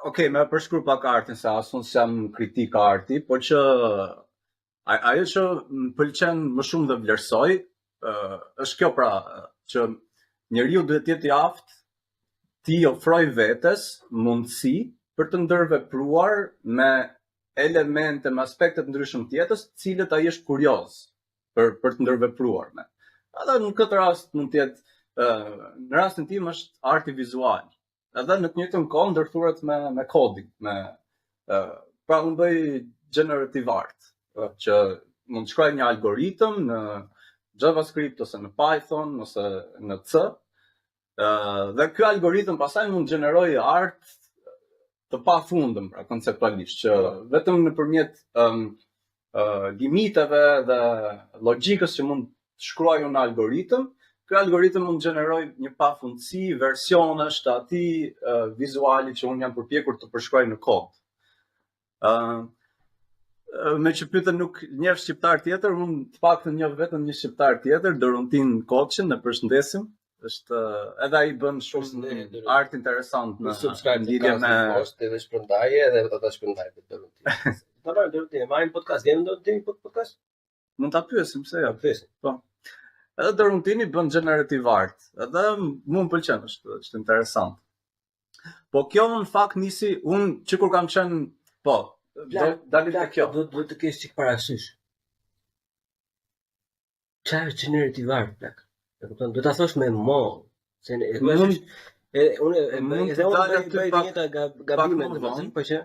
okay, me përshkru pak artin se as unë s'jam kritik arti, po që ajo që më pëlqen më shumë dhe vlerësoj, është kjo pra që njeriu duhet të jetë i aftë t'i ofroj vetes mundësi për të ndërvepruar me elemente, me aspekte të ndryshëm të jetës, të cilët ai është kurioz për për të ndërvepruar me. Edhe në këtë rast mund të jetë në rastin tim është arti vizual. Edhe në të njëjtën kohë ndërthuret me me kodin, me pra unë bëj generative art, që mund të shkruaj një algoritëm në JavaScript ose në Python ose në C. Dhe ky algoritëm pastaj mund të gjenerojë art të pafundëm, pra konceptualisht, që vetëm nëpërmjet um, uh, limiteve dhe logjikës që mund të shkruaj unë në algoritëm, ky algoritëm mund të gjenerojë një pafundësi versionesh të atij uh, vizuali që unë jam përpjekur të përshkruaj në kod. Uh, me që pyetën nuk njeh shqiptar tjetër, unë të paktën njoh vetëm një shqiptar tjetër, Doruntin Koçin, e përshëndesim. Është edhe ai bën shumë art interesant në subscribe lidhje me post edhe shpërndaje edhe do ta shpërndaj për Doruntin. Ta marrim Doruntin, e marrim podcast, vjen Doruntin në podcast? Mund ta pyesim pse jo. Pyesim. Po. Edhe Doruntini bën generative art. Edhe mua më pëlqen, është është interesant. Po kjo në fakt nisi unë që kur kam qenë, po, do dalim te kjo. Do duhet të kesh çik parasysh. Çfarë është generative art, plak? E kupton, do ta thosh me moll, se e mund e unë e bëj edhe unë bëj bëj të njëjta gabime, domethënë, po që.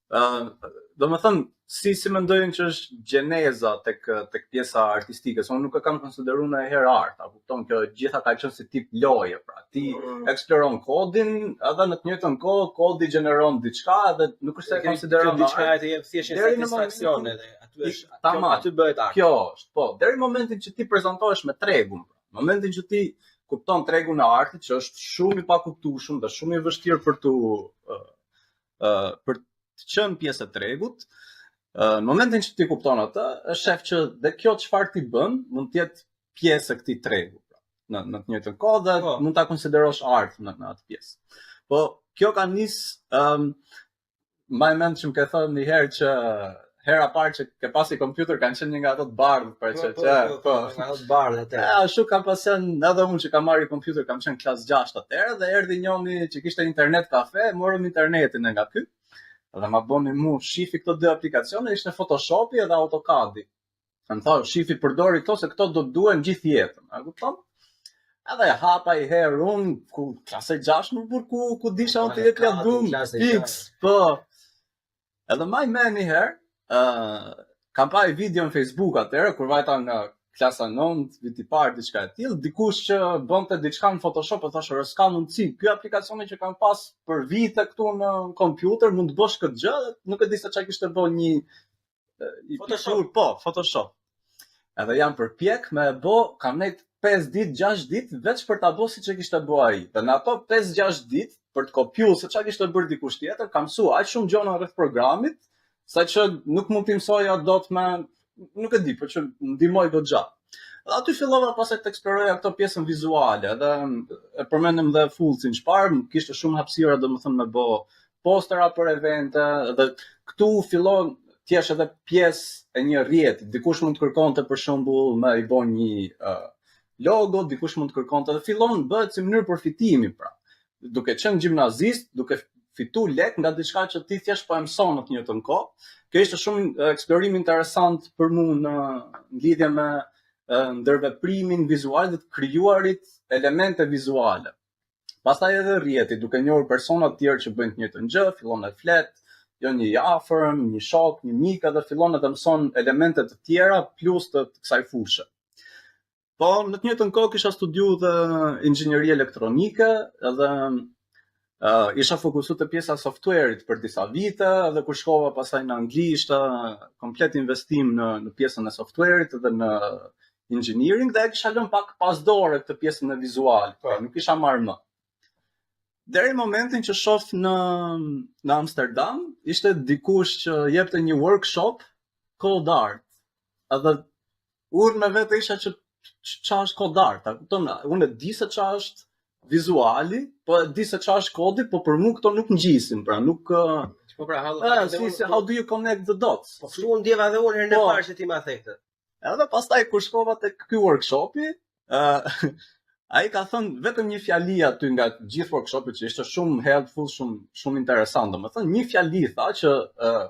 Ë, do më thënë, si si mendojnë që është gjeneza tek tek pjesa artistike, se unë nuk e kam konsideruar ndonjëherë art, a kupton, kjo gjitha ka qenë si tip loje, pra ti mm. eksploron kodin, edhe në të njëjtën kohë kodi gjeneron diçka edhe nuk është se e konsideron diçka e të jep thjesht një satisfaksion edhe aty është tamam aty bëhet art. Kjo është, po, deri në momentin që ti prezantohesh me tregun, pra. Në momentin që ti kupton tregun e artit që është shumë i pakuptueshëm dhe shumë i vështirë për tu uh, uh, për të qenë pjesë e tregut, uh, në momentin që ti kupton atë, e shef që dhe kjo çfarë ti bën mund të jetë pjesë e këtij tregu. Pra, në në të njëjtën kohë dhe po. mund ta konsiderosh art në, në atë pjesë. Po kjo ka nis ëm um, mbaj mend që më ke thënë një herë që hera parë që ke pasi kompjuter kanë qenë një nga ato të bardhë, pra që po, po, po, po, nga ato të bardhë atë. Ja, ashtu kam pas qenë edhe unë që kam marrë kompjuter, kam qenë klas 6 atëherë dhe erdhi njëri që kishte internet kafe, morëm internetin nga ky. Dhe ma boni mu shifi këto dy aplikacione, ishte Photoshopi edhe AutoCAD-i. Më tha, shifi përdori këto se këto do të duhen gjithë jetën, a kupton? Edhe e hapa i herë unë, ku klase 6 më burr, ku, ku disha unë të jepja dum, fix, po. Edhe maj men një herë, uh, kam pa i video në Facebook atëherë, kur vajta nga klasa 9, viti parë, diçka e tillë, dikush që bënte diçka në Photoshop, e thashë, s'ka mundësi, ky aplikacioni që kam pas për vite këtu në kompjuter, mund të bësh këtë gjë, nuk e di se çka kishte bë një i Photoshop. Piktur, po, Photoshop. Edhe jam përpjek me e bo, kam nejt 5 ditë, 6 ditë, veç për ta bo siç e kishte bo ai. Dhe në ato 5-6 ditë, për të kopju se çka kishte bërë dikush tjetër, kam mësu aq shumë gjona rreth programit, sa që nuk mund t'i mësoja dot me, nuk e di, por që ndihmoi goxha. Dhe aty fillova pastaj të eksploroja këto pjesën vizuale, edhe e përmendëm dhe Fullcin çfarë, kishte shumë hapësira domethënë me bo postera për evente dhe këtu fillon të jesh edhe pjesë e një rrjeti. Dikush mund të kërkonte për shembull me i bë një uh, logo, dikush mund të kërkonte dhe fillon bëhet si mënyrë përfitimi pra. Duke qenë gjimnazist, duke fitu lek nga diçka që ti thjesht po e mëson në të njëjtën kohë. Kjo ishte shumë eksplorim interesant për mua në lidhje me ndërveprimin vizual dhe të krijuarit elemente vizuale. Pastaj edhe rrjeti, duke njohur persona të tjerë që bëjnë të njëjtën gjë, fillon e flet, jo një i afërm, një shok, një mik edhe fillon edhe mëson elemente të tjera plus të, të kësaj fushe. Po në të njëjtën kohë kisha studiu dhe inxhinieri elektronike edhe uh, isha fokusu te pjesa e software-it për disa vite edhe kur shkova pastaj në Angli ishte komplet investim në në pjesën e software-it dhe në engineering dhe e kisha lënë pak pas dore këtë pjesën e vizualit, pra nuk isha marrë më. Deri në momentin që shoh në në Amsterdam, ishte dikush që jepte një workshop code art. Edhe unë me vete isha që ça është code art, a kupton? Unë e di se ça është vizuali, po e di se ça është kodi, po për mua këto nuk ngjisin, pra nuk Po pra, how, si, si, how do you connect the dots? Po kështu unë ndjeva edhe unë herën e po. parë që ti ma the këtë. Edhe pastaj kur shkova tek ky workshopi, ë uh, ai ka thënë vetëm një fjali aty nga gjithë workshopi që ishte shumë helpful, shumë shumë interesant, domethënë një fjali tha që uh,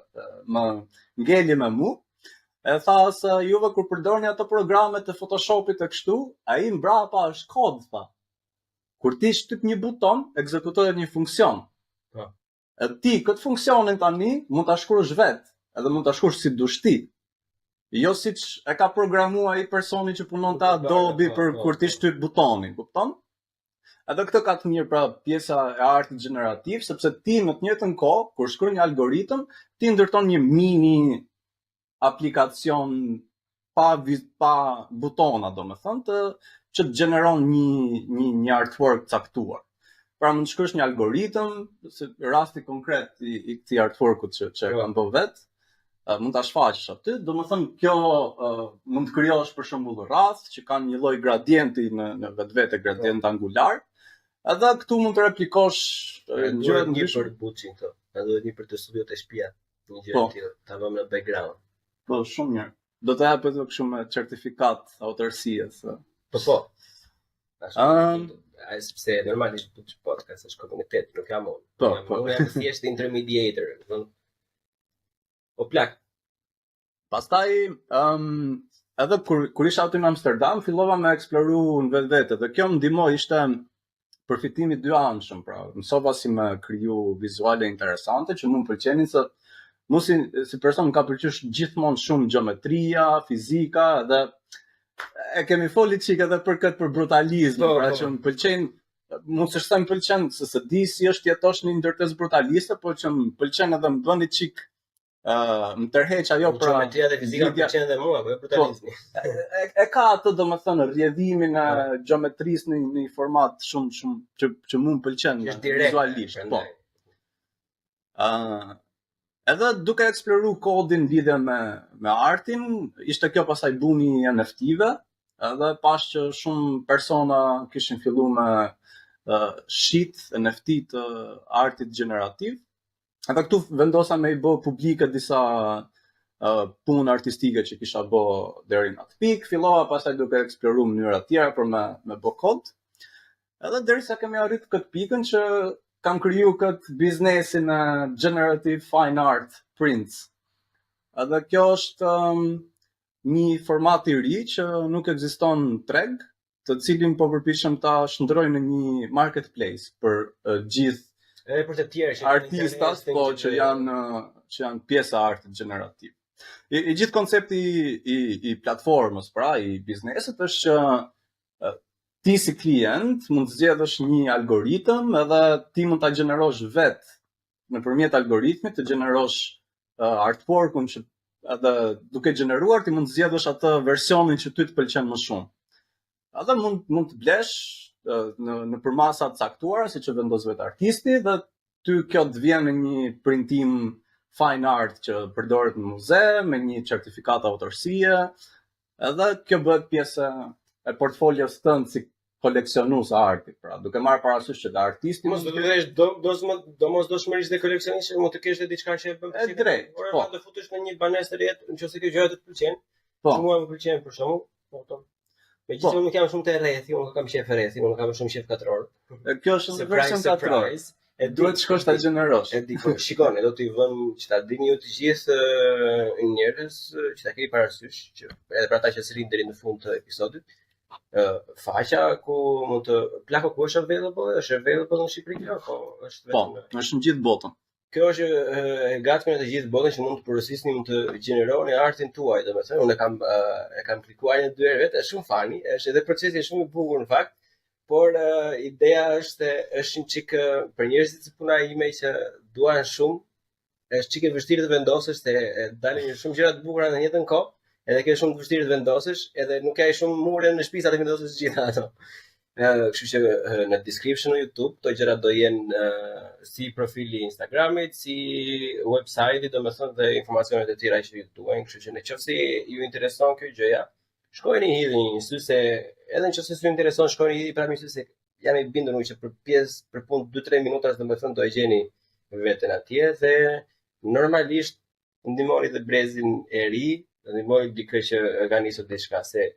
më ngeli me mu. E tha se juve kur përdorni ato programe të Photoshopit e kështu, ai mbrapa është kod, tha. Kur ti shtyp një buton, ekzekutohet një funksion. Po. E ti këtë funksionin tani mund ta shkruash vet, edhe mund ta shkruash si dush ti. Jo siç e ka programuar ai personi që punon te Adobe po, për po, kur ti po. shtyp butonin, kupton? Edhe këtë ka të mirë pra pjesa e artit gjenerativ, sepse ti në të njëjtën kohë kur shkruan një algoritëm, ti ndërton një mini aplikacion pa pa butona, domethënë, të që të gjeneron një një një artwork caktuar. Pra mund të shkruash një algoritëm, se rasti konkret i, i këtij artworkut që që e po. kam bërë vet, uh, mund ta shfaqësh aty, domethënë kjo uh, mund të krijosh për shembull rrathë që kanë një lloj gradienti në në vetvete, gradient po. angular. Edhe këtu mund të replikosh ngjyra të ndryshme për buçin këto. Na duhet një për të studiot e shtëpia. Një gjë po. e tillë, ta vëmë në background. Po, shumë mirë. Do të jap edhe kështu me certifikat autorësie se. Po po. Ashtu. Um, ai sepse normalisht Buçi podcast është komunitet, nuk jam unë. Po, jam, po. Unë jam thjesht intermediator, do të thonë. Po plak. Pastaj, um, edhe kur kur isha aty në Amsterdam, fillova me eksploru në vetvete dhe kjo më ndihmoi ishte përfitimi dyanshëm, pra mësova si me kriju vizuale interesante që mu më pëlqenin se Mu si, si person më ka pëlqyer gjithmonë shumë gjeometria, fizika dhe e kemi foli çik edhe për këtë për brutalizmin, Po, pra po. që më pëlqen mund të s'është më pëlqen se se di si është jetosh në një ndërtesë brutaliste, por që më pëlqen edhe më bën një çik ë më tërheq ajo pra Gjeometria dhe fizika më lidhja- pëlqen edhe mua, po jo brutalizmi. e, e ka atë domethënë rrjedhimin e gjeometrisë në në një format shumë shumë që që mua më pëlqen Që është direkt. vizualisht, po. prandaj. Ë edhe duke eksploru kodin lidhje me me artin, ishte kjo pastaj bumi i NFT-ve, edhe pash që shumë persona kishin fillu me uh, shit NFT të artit gjenerativ. Edhe këtu vendosa me i bë publike disa uh, punë artistike që kisha bë deri në atë pikë, fillova pastaj duke eksploru mënyra tjera për me me bë kod. Edhe derisa kemi arrit këtë pikën që kam kriju këtë biznesin e Generative Fine Art Prints. Edhe kjo është um, një format i ri që nuk ekziston në treg, të cilin po përpiqem ta shndroj në një marketplace për uh, gjithë Edhe për të tjerë që kanë artistat, interesin po që janë ë, që janë pjesë e artit gjenerativ. I, i gjithë koncepti i, i, i platformës, pra i biznesit është që ë, ti si klient mund të zgjedhësh një algoritëm edhe ti mund ta gjenerosh vet nëpërmjet algoritmit të gjenerosh uh, artworkun që edhe duke gjeneruar ti mund të zgjedhësh atë versionin që ty të pëlqen më shumë. Edhe mund mund të blesh ë, në në përmasa të caktuara siç e vendos vetë artisti dhe ty kjo të vjen në një printim fine art që përdoret në muze me një certifikatë autorësie, edhe kjo bëhet pjesë e portfolios tënd si koleksionues arti, pra duke marrë parasysh që dhe artisti Mos do të vesh do do domosdoshmërisht dhe koleksionist, mund të kesh edhe diçka që e bën. E drejtë, Ora po. do futesh në një banesë të rjetë, nëse kjo gjë të pëlqen. Po. Që mua më pëlqen për shembull, po kupton. Megjithëse Po. unë nuk jam shumë te rrethi, unë kam qejf rrethin, unë kam shumë qejf katror. E, Kjo është në version Surprise, katror. surprise. E di, Duhet të shkosh ta gjenerosh. E di, po, shikon, e do t'i vëm që ta dini ju të gjithë ë, njerëz ë, që ta keni parasysh, që edhe për ata që s'rin deri në fund të episodit, ë faqja ku mund të plako ku është available, është available në Shqipëri kjo, po është Po, vetëm në është në gjithë botën. Kjo është ë, e gatshme në të gjithë botën që mund të porosisni, mund të gjeneroni artin tuaj, domethënë unë e kam ë, e kam klikuar një dy herë vetë, është shumë funny, është edhe procesi është shumë i bukur në fakt, por ë, ideja është se është një çik ë, për njerëzit si puna ime që duan shumë, është çik e vështirë të vendosësh se e, dalin një shumë gjëra të bukura në jetën kohë, edhe ke shumë të vështirë të vendosësh, edhe nuk ka shumë mure në shtëpi sa të vendosësh të gjitha ato. Ë, kështu që ë, në description në YouTube këto gjëra do jenë ë, si profili i Instagramit, si website-i, domethënë dhe informacionet e tjera që ju duhen, kështu që nëse ju intereson kjo gjëja, shkojeni hidhni një sy se edhe nëse s'ju intereson shkojeni hidhni prapë një sy se jam i bindur unë që për pjesë për punë 2-3 minuta domethënë do e gjeni veten atje dhe normalisht ndihmoni dhe brezin e ri, ndihmoni dikë që e ka nisur diçka se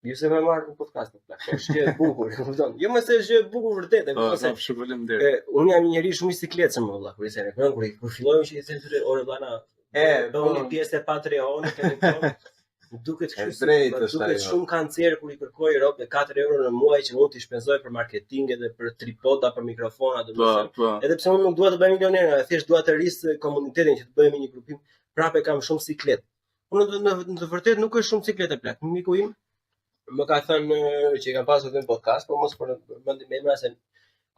Ju se më marrë në podcast në plak, është gjë e bukur, e kupton? Jo më se është gjë e bukur vërtet, e Po, kupton se po, shumë faleminderit. E, unë jam një njeri shumë i sikletshëm vëlla, kur i them, kupton, kur kur fillojmë që i them tyre, ore vëlla na, E, bëhuni po. pjesë e Patreonit, e kupton? Më duket E kështu si, drejtë më është duket ajo. shumë kancer kur i kërkoj rob me 4 euro në muaj që mund t'i shpenzoj për marketing edhe për tripoda, për mikrofona, Po, domethënë. po. Edhe pse unë nuk dua të bëhem milioner, thjesht dua të rris komunitetin që të bëhemi një grupim, prapë kam shumë siklet. Unë në, në, në të vërtetë nuk është shumë siklet e plak. Miku im më ka thënë që i kam pasur edhe në podcast, po mos për mendim emra se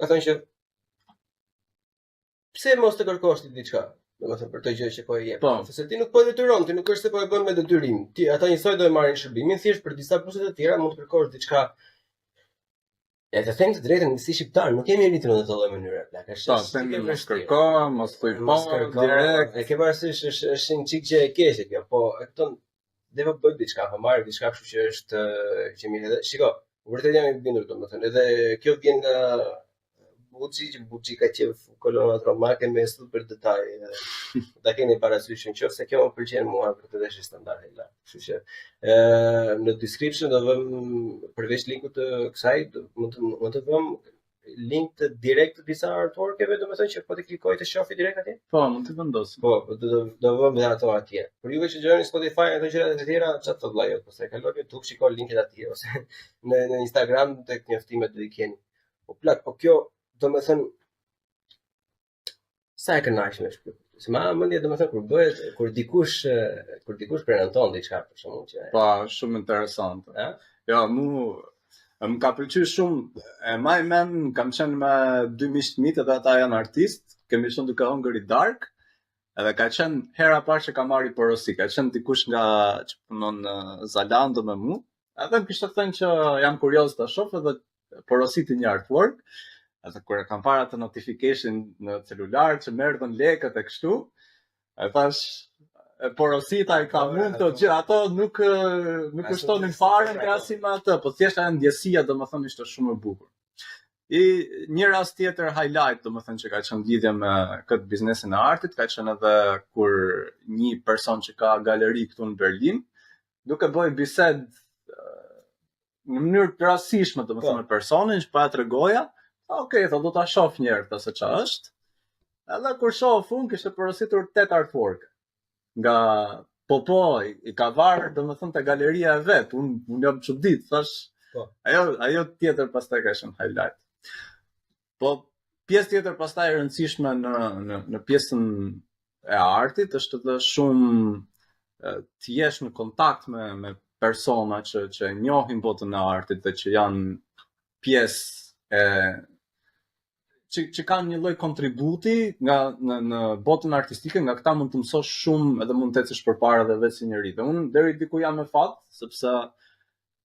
ka thënë që pse mos të kërkosh ti diçka, domethënë për të gjë që po e jep. Po. Se ti nuk po e detyron, ti nuk është se po e bën me detyrim. Ti ata njësoj do e marrin shërbimin, thjesht për disa kushte të tjera mund të kërkosh diçka. E të them të drejtën, si shqiptar nuk jemi rritur në atë lloj mënyre, plak. Është Po, është themi e mos vështirë. kërko, mos thuj po, Mos kërko, direkt. E ke parasysh është është një çik gjë e keqe kjo, po e kupton, dhe po bëj diçka, po marr diçka kështu që është eh, që mirë edhe. Shiko, vërtet jam i bindur domethënë, edhe kjo vjen nga Buçi, që Buçi ka qef kolonat romake me super detaj. edhe Ta keni parasysh në qoftë se kjo më pëlqen mua, vërtet është standardi i lartë. Kështu që ë në description do vëm përveç linkut të kësaj, do- mund të mund të vëm link të direkt të disa artworkeve, domethënë që po të klikoj të shohë direkt atje. Po, mund të vendosim. Po, do do do vëm dhe ato atje. Për juve që dëgjoni Spotify ato gjërat e tjera, çfarë të vëllai, ose kaloni në YouTube, shiko linket atje ose në në Instagram tek njoftimet do i keni. Po plak, po kjo domethënë sa e kënaqshme është kjo. Se ma mendje domethënë kur bëhet kur dikush kur dikush prenoton diçka për shembull që Po, shumë interesante. Ja? Jo, mu më ka pëlqyer shumë, e maj men, kam qenë me dy miq të mi edhe ata janë artist, kemi qenë duke hëngër darkë, edhe ka qenë hera e parë që kam marrë porosi, ka qenë dikush nga që punon në Zalando me mu, edhe më kishte thënë që jam kurioz ta shoh edhe porositi një artwork, edhe kur e kam parë atë notification në celular që më erdhën lekët e kështu, e thash e porosita i ka mund të gjithë ato nuk nuk kushtonin fare në krahasim me atë, po thjesht ajo ndjesia domethënë ishte shumë e bukur. I një rast tjetër highlight, domethënë që ka qenë lidhje me këtë biznesin e artit, ka qenë edhe kur një person që ka galeri këtu në Berlin, duke bëj bisedë në mënyrë të rastësishme, domethënë po. me personin që pa e tregoja, tha, ok, tha, do ta shoh një herë tha se ça është. Edhe kur shoh unë kishte porositur 8 artwork. Nga po po, i, i ka varë, domethënë te galeria e vet, unë un jam çudit, thash. Po. Ajo ajo tjetër pastaj ka qenë highlight. Po pjesë tjetër pastaj e rëndësishme në në në pjesën e artit është edhe shumë të jesh në kontakt me me persona që që e njohin botën e artit dhe që janë pjesë e që që kanë një lloj kontributi nga në në botën artistike, nga këta mund të mësosh shumë edhe mund të ecësh përpara dhe vetë si njeri. Dhe unë deri diku jam me fat, sepse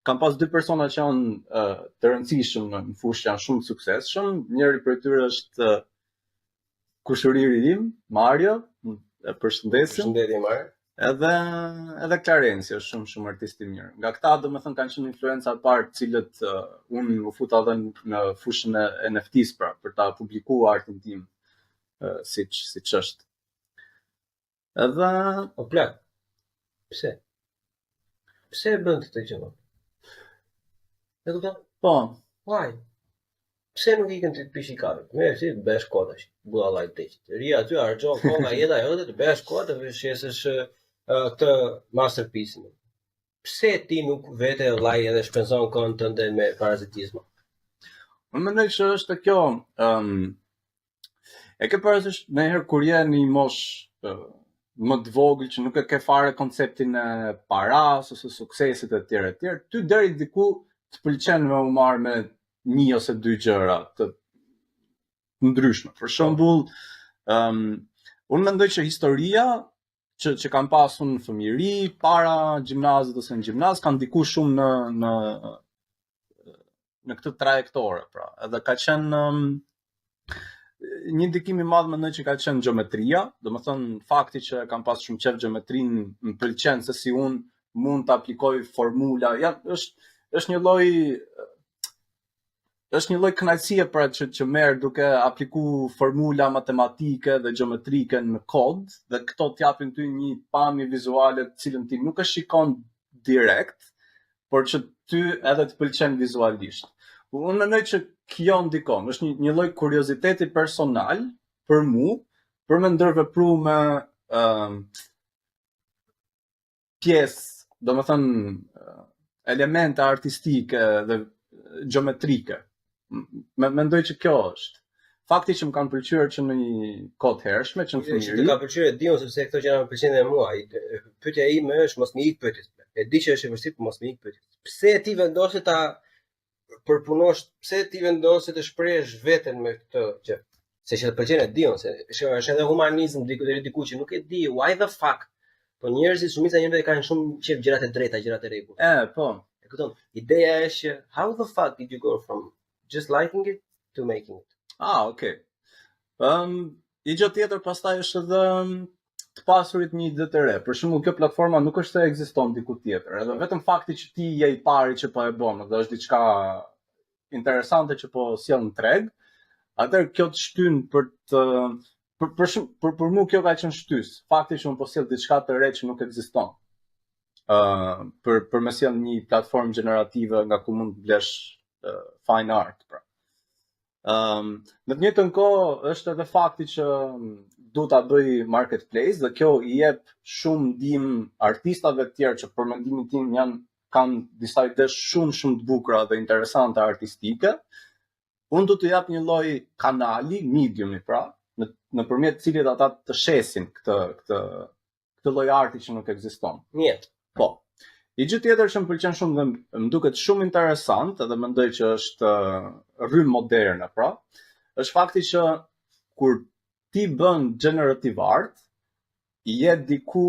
kam pas dy persona që janë uh, të rëndësishëm në, në fushë, janë shumë të suksesshëm. Njëri prej tyre është uh, kushëriri im, Mario, e përshëndesim. Përshëndetje Mario. Edhe edhe Clarenci është shumë shumë artist i mirë. Nga këta domethënë kanë qenë influenca e parë të cilët uh, unë u futa edhe në fushën e NFT-s pra për ta publikuar artin tim uh, siç siç është. Edhe o plak. Pse? Pse e bën këtë gjë? E kupton? Po. Why? Pse nuk ikën ti të pish një kafe? Mirë, si të bësh kohë tash. Budallai të keq. Rri aty harxhon kohë nga jeta jote të bësh kohë të shesësh uh, këtë masterpiece-in. Pse ti nuk vete vllai edhe shpenzon kohën tënde me parazitizëm? Unë mendoj që është kjo, ëm um, E ke parasysh ndonjëherë kur je në një moshë më të vogël që nuk e ke fare konceptin e paras ose suksesit e tjerë e tjerë, ty deri diku të pëlqen me u marrë me një ose dy gjëra të ndryshme. Për shembull, ëm um, unë mendoj që historia që që kam pasur në fëmijëri, para gjimnazit ose në gjimnaz, ka ndikuar shumë në në në këtë trajektore, pra. Edhe ka qenë um, një ndikim i madh mendoj që ka qenë gjeometria, domethënë fakti që kam pas shumë qejf gjeometrinë, më pëlqen se si unë mund të aplikoj formula, ja është është një lloj është një lloj kënaqësie pra që që merr duke apliku formula matematike dhe gjeometrike në kod dhe këto të japin ty një pamje vizuale të cilën ti nuk e shikon direkt, por që ty edhe të pëlqen vizualisht. Unë mendoj që kjo ndikon, është një, një lloj kurioziteti personal për mu, për me ndërvepru me uh, pjesë, domethënë elemente artistike dhe gjeometrike. Me, mendoj që kjo është. Fakti që më kanë pëlqyer që në një kohë të hershme, që në fëmijëri. Që të ka pëlqyer e di unë sepse këto gjëra më pëlqejnë edhe mua. Pyetja ime është mos më ik pyetjes. E di që është e vështirë, por mos më ik pyetjes. Pse ti vendose ta përpunosh, pse ti vendose të shprehësh veten me këtë gjë? Se që të pëlqen e di unë, se është është edhe humanizëm diku deri diku që nuk e di why the fuck. Po njerëzit, shumica e njerëzve kanë shumë qejf gjërat e drejta, gjërat e rregullt. E, po. E kupton? Ideja është që how the fuck did you go from just liking it to making it? Ah, okay. Ëm, um, një gjë tjetër pastaj është edhe të pasurit një ide të re. Për shembull, kjo platforma nuk është se ekziston diku tjetër. Edhe vetëm fakti që ti je i pari që po e bën, dhe është diçka interesante që po sjell në treg, atëherë kjo të shtyn për të për për shumë për, për mua kjo ka qenë shtys. Fakti që unë po sjell diçka të re që nuk ekziston. Ë uh, për për me sjell një platformë gjenerative nga ku mund të blesh uh, fine art, pra. Ëm um, në të njëjtën kohë është edhe fakti që du ta bëj marketplace dhe kjo i jep shumë ndihmë artistave të tjerë që për mendimin tim janë kanë disa ide shumë shumë të bukura dhe interesante artistike. Unë do të jap një lloj kanali, mediumi pra, në nëpërmjet cilit ata të shesin këtë këtë këtë lloj arti që nuk ekziston. Mjet. Po. Një gjë tjetër që më pëlqen shumë dhe më duket shumë interesant edhe mendoj që është rrymë moderne, pra, është fakti që kur ti bën generative art, je diku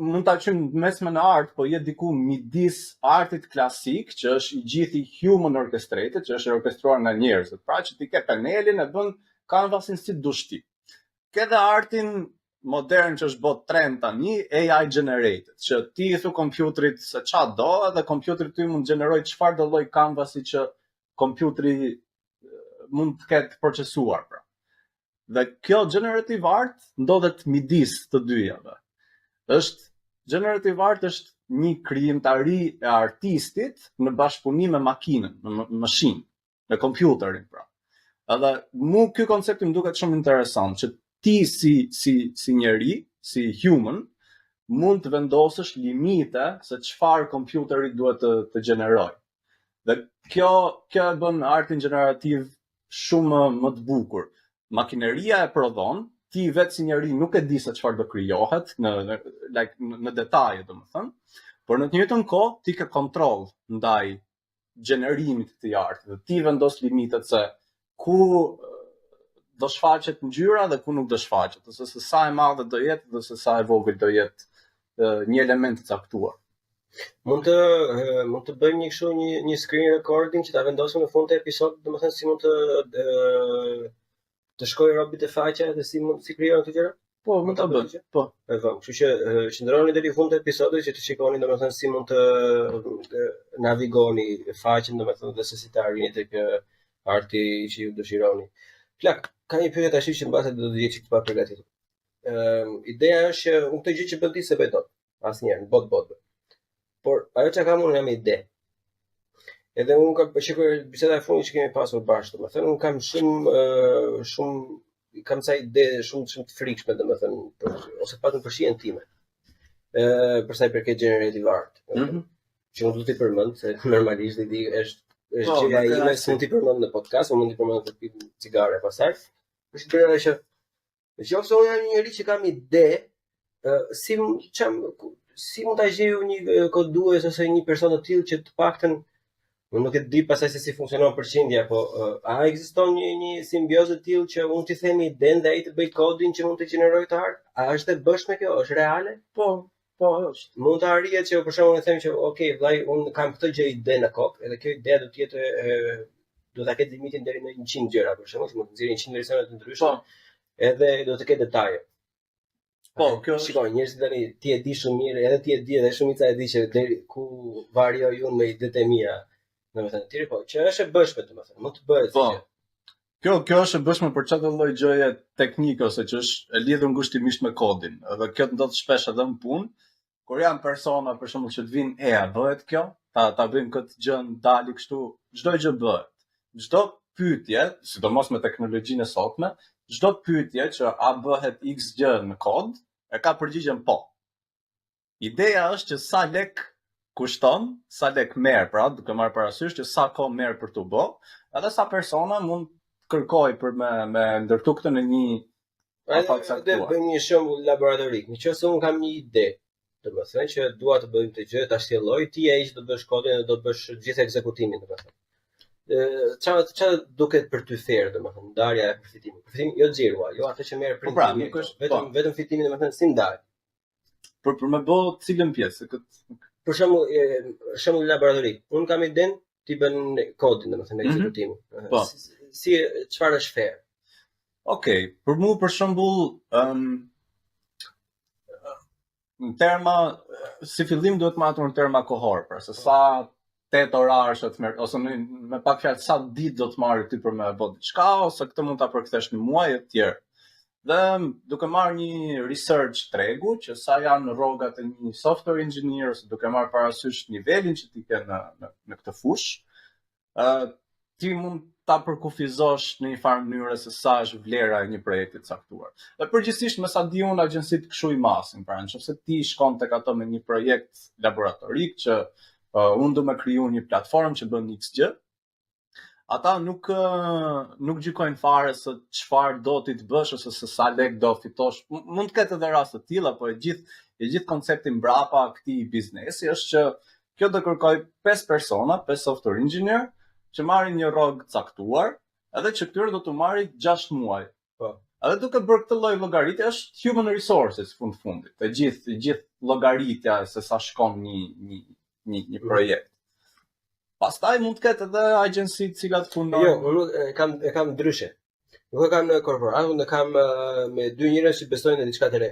mund ta quajmë mesme në art, po je diku midis artit klasik, që është i gjithi human orchestrated, që është i orkestruar nga njerëzit. Pra që ti ke penelin e bën canvasin si dush ti. Ke dhe artin modern që është bë trend tani, AI generated, që ti i thu kompjuterit se ça do, edhe kompjuteri ty mund të gjenerojë çfarë do lloj canvasi që kompjuteri mund të ketë procesuar pra. Dhe kjo generative art ndodhet midis të dyjave. Është generative art është një krijimtari e artistit në bashkëpunim me makinën, me machine, me kompjuterin pra. Edhe mu ky koncept më duket shumë interesant që ti si si si njeri, si human, mund të vendosësh limite se çfarë kompjuteri duhet të të gjenerojë. Dhe kjo kjo e bën artin gjenerativ shumë më, më të bukur. Makineria e prodhon, ti vetë si njeri nuk e di se çfarë do krijohet në, në like në, në detaje, domethënë, por në të njëjtën kohë ti ke kontroll ndaj gjenerimit të artit dhe ti vendos limitet se ku do shfaqet ngjyra dhe ku nuk do shfaqet, ose se sa e madhe do jetë dhe se sa e vogël do jetë një element i caktuar. Mund të mund të bëjmë një kështu një një screen recording që ta vendosim në fund të episodit, domethënë si mund të të shkojë robi te faqja dhe si mund si krijohen këto gjëra? Po, mund ta bëjmë. Po. E vëm. Kështu që qëndroni deri në fund të episodit që të shikoni domethënë si mund të, të navigoni faqen domethënë dhe se si të arrini tek arti që ju dëshironi. Plak, ka një pyetje tash që mbase do të jetë çik të papërgatitur. Ëm ideja është që unë këtë gjë që bën ti s'e bëj dot. Asnjëherë, në botë botë. Por ajo që kam unë jam ide. Edhe unë kam po shikoj biseda e fundit që kemi pasur bashkë, domethënë unë kam shumë shumë kam ca ide shumë shumë të frikshme domethënë për, ose paktën për shijen time. Ë për sa i përket generative art. Mm -hmm. Që unë do t'i përmend se normalisht i di është është po, gjëja ime, s'mund t'i përmend në podcast, mund t'i përmend për pi cigare pastaj. Është gjëja që Në qoftë se unë jam një njeri që kam ide, si çam si mund ta gjej unë një kodues ose një person të tillë që të paktën unë nuk e di pastaj se si funksionon përqindja, po a ekziston një një simbiozë e tillë që unë t'i them idenë dhe ai të bëj kodin që mund të gjenerojë të art? A është e bëshme kjo? Është reale? Po, po është. Mund të arrihet që për shembull unë them që ok, vllai, unë kam këtë gjë ide në kokë, edhe kjo ide do të jetë e, do ta ketë limitin deri në 100 gjëra, për shembull, që mund të nxjerrë 100 versione të ndryshme. Po. Edhe do të ketë detaje. Po, kjo është. Shikoj, njerëzit tani ti e di shumë mirë, edhe ti e di edhe shumica e di që deri ku varioj unë me idetë e mia. Domethënë, ti po, që është e bëshme domethënë, mund të bëhet po. si gjë. Kjo kjo është e bëshme për çdo lloj gjëje teknike ose që është e lidhur ngushtimisht me kodin. Edhe kjo të ndodh shpesh edhe në punë, kur janë persona për shembull që të vinë e a bëhet kjo, ta ta bëjmë këtë gjë në DALL-E kështu, çdo gjë bëhet. Çdo pyetje, sidomos me teknologjinë e sotme, çdo pyetje që a bëhet X gjë në kod, e ka përgjigjen po. Ideja është që sa lek kushton, sa lek merr, pra duke marrë parasysh që sa kohë merr për t'u bë, edhe sa persona mund të kërkoj për me me ndërtu këtë në një afat caktuar. Dhe bëjmë një shembull laboratorik. Në qoftë se unë kam një ide, domethënë që dua të bëjmë këtë gjë, ta shtjelloj, ti je ai që do bësh kodin dhe do të bësh gjithë ekzekutimin, domethënë. Ë ça ça duket për ty fair, domethënë, ndarja e përfitimit. Përfitimi jo xhirua, jo atë që merr po pra, nuk është vetëm po. vetëm fitimin, domethënë si ndahet. Për për me bë cilën pjesë këtë Për shembull, shembull laboratorik. Unë kam idenë, ti bën kodin, domethënë mm -hmm. ekzekutimin. Po. Si, si çfarë është fair? Okej, okay. për mua për shembull, ëm um, në terma si fillim duhet matur në terma kohor, pra se sa 8 orarësh të merr ose me, me pak fjalë sa ditë do të marrë ty për me bë diçka ose këtë mund ta përkthesh në muaj e të tjerë. Dhe duke marrë një research tregu që sa janë rrogat e një software engineer ose duke marrë parasysh nivelin që ti ke në në, në këtë fushë, ë uh, ti mund ta përkufizosh në një farë mënyre se sa është vlera e një projekti të caktuar. Dhe përgjithsisht me sa di unë agjencitë kështu i masin, pra nëse ti shkon tek ato me një projekt laboratorik që uh, unë do me kriju një platformë që bën X gjë. Ata nuk nuk gjykojnë fare se çfarë do ti të bësh ose se sa lek do fitosh. Mund të ketë edhe raste të tilla, po e gjithë e gjithë koncepti mbrapa këtij biznesi është që kjo do kërkoj 5 persona, 5 software engineer që marrin një rrogë caktuar, edhe që këtyre do t'u marri 6 muaj. Po. Edhe duke bërë këtë lloj llogaritje është human resources fund fundit. E gjithë e gjithë llogaritja se sa shkon një një një një mm. projekt. Pastaj mund të ketë edhe agjenci të cilat punojnë. Jo, unë nuk e kam e kam ndryshe. Nuk e kam në korporatë, unë e kam me dy njerëz që besojnë në diçka të re.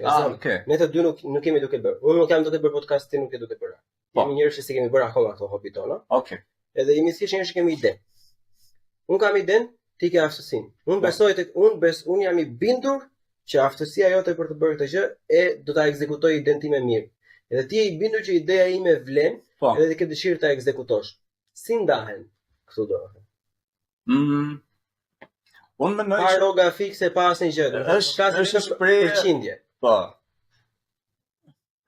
Ah, okay. Ne të dy nuk nuk jemi duke bërë. Unë nuk jam duke bërë podcast, ti nuk je duke bërë. Po. Jemi njerëz që s'i kemi bërë akoma këto hobi tona. Okej. Okay. Edhe jemi thjesht njerëz që kemi ide. Unë kam idenë, ti ke aftësinë. Unë po. besoj tek unë bes unë jam i bindur që aftësia jote për të bërë këtë gjë e do ta ekzekutoj idenë time mirë. Edhe ti je i bindur që ideja ime vlen, po. edhe ti ke dëshirë ta ekzekutosh. Si ndahen këtu do? Mm. Unë mendoj pa rroga fikse, pa asnjë gjë. Është është shprehje përqindje. Po.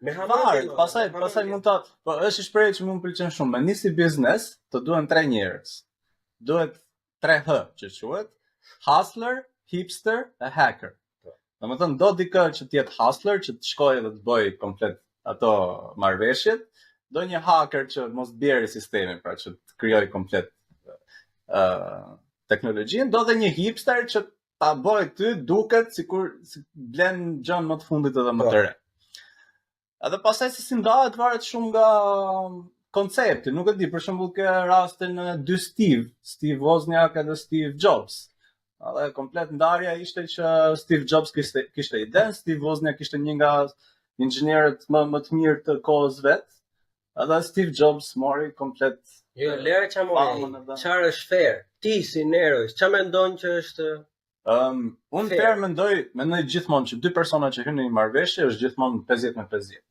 Me Varet, pastaj pastaj mund ta, po është shprehje që mua më pëlqen shumë. Me nisi biznes, të duhen tre njerëz. Duhet 3H që quhet, hustler, hipster e hacker. Po. Domethënë do dikë që të jetë hustler, që të shkojë dhe të bëjë komplet ato marrëveshjet, do një hacker që mos të bjerë sistemi, pra që të krijojë komplet ë uh, teknologjinë, do dhe një hipster që ta bëjë ty duket sikur si blen gjën më të fundit edhe më po. të re. Edhe pastaj se si ndahet varet shumë nga koncepti, nuk e di, për shembull ke rastin e dy Steve, Steve Wozniak edhe Steve Jobs. Edhe komplet ndarja ishte që Steve Jobs kishte kishte idenë, Steve Wozniak ishte një nga inxhinierët më më të mirë të kohës vet. Edhe Steve Jobs mori komplet Jo, lëre ça mori. Çfarë është fair? Ti si Nero, çfarë mendon që është Um, unë fair, fair mendoj, mendoj gjithmonë që dy persona që hyjnë në një marrëveshje është gjithmonë 50 me 50.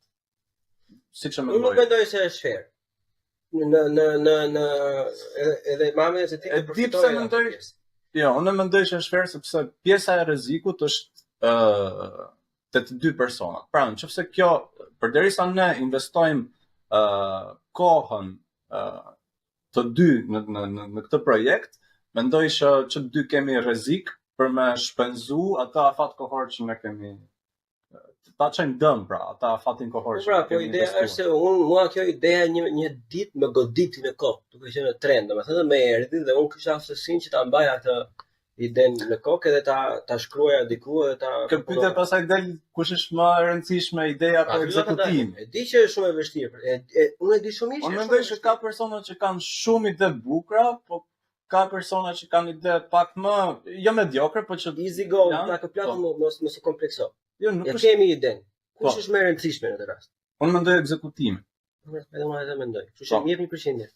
Siç e mendoj. Unë nuk mendoj se është fair. Në në në në edhe, edhe mami se ti e di pse mendoj. Jo, unë mendoj që është fair sepse pjesa e rrezikut është ë uh, te të dy personat. Pra, në qoftë se kjo përderisa ne investojmë ë uh, kohën ë uh, të dy në në në, në këtë projekt, mendoj që që të dy kemi rrezik për me shpenzu atë afat kohor që ne kemi ta çojmë dëm pra, atë afatin kohor po që pra, po ideja është se unë mua kjo ideja një një ditë më goditi në kokë, duke qenë në tren, domethënë më erdhi dhe unë kisha aftësinë që ta mbaja atë idenë në kokë edhe ta ta shkruaja diku edhe ta Kjo pyetje pastaj del kush është më e rëndësishme ideja apo ekzekutimi. E di që është shumë e vështirë. E, e unë e di shumë mirë. Unë mendoj që ka persona që kanë shumë ide të bukura, po ka persona që kanë ide pak më jo mediokre, po që easy go, ta kë platë po. mos mos u komplekso. Jo, nuk është. E kemi idenë. Kush po. është më e rëndësishme në këtë rast? Unë mendoj ekzekutimin. Edhe unë edhe mendoj. Kështu që po. më jep një përqindje.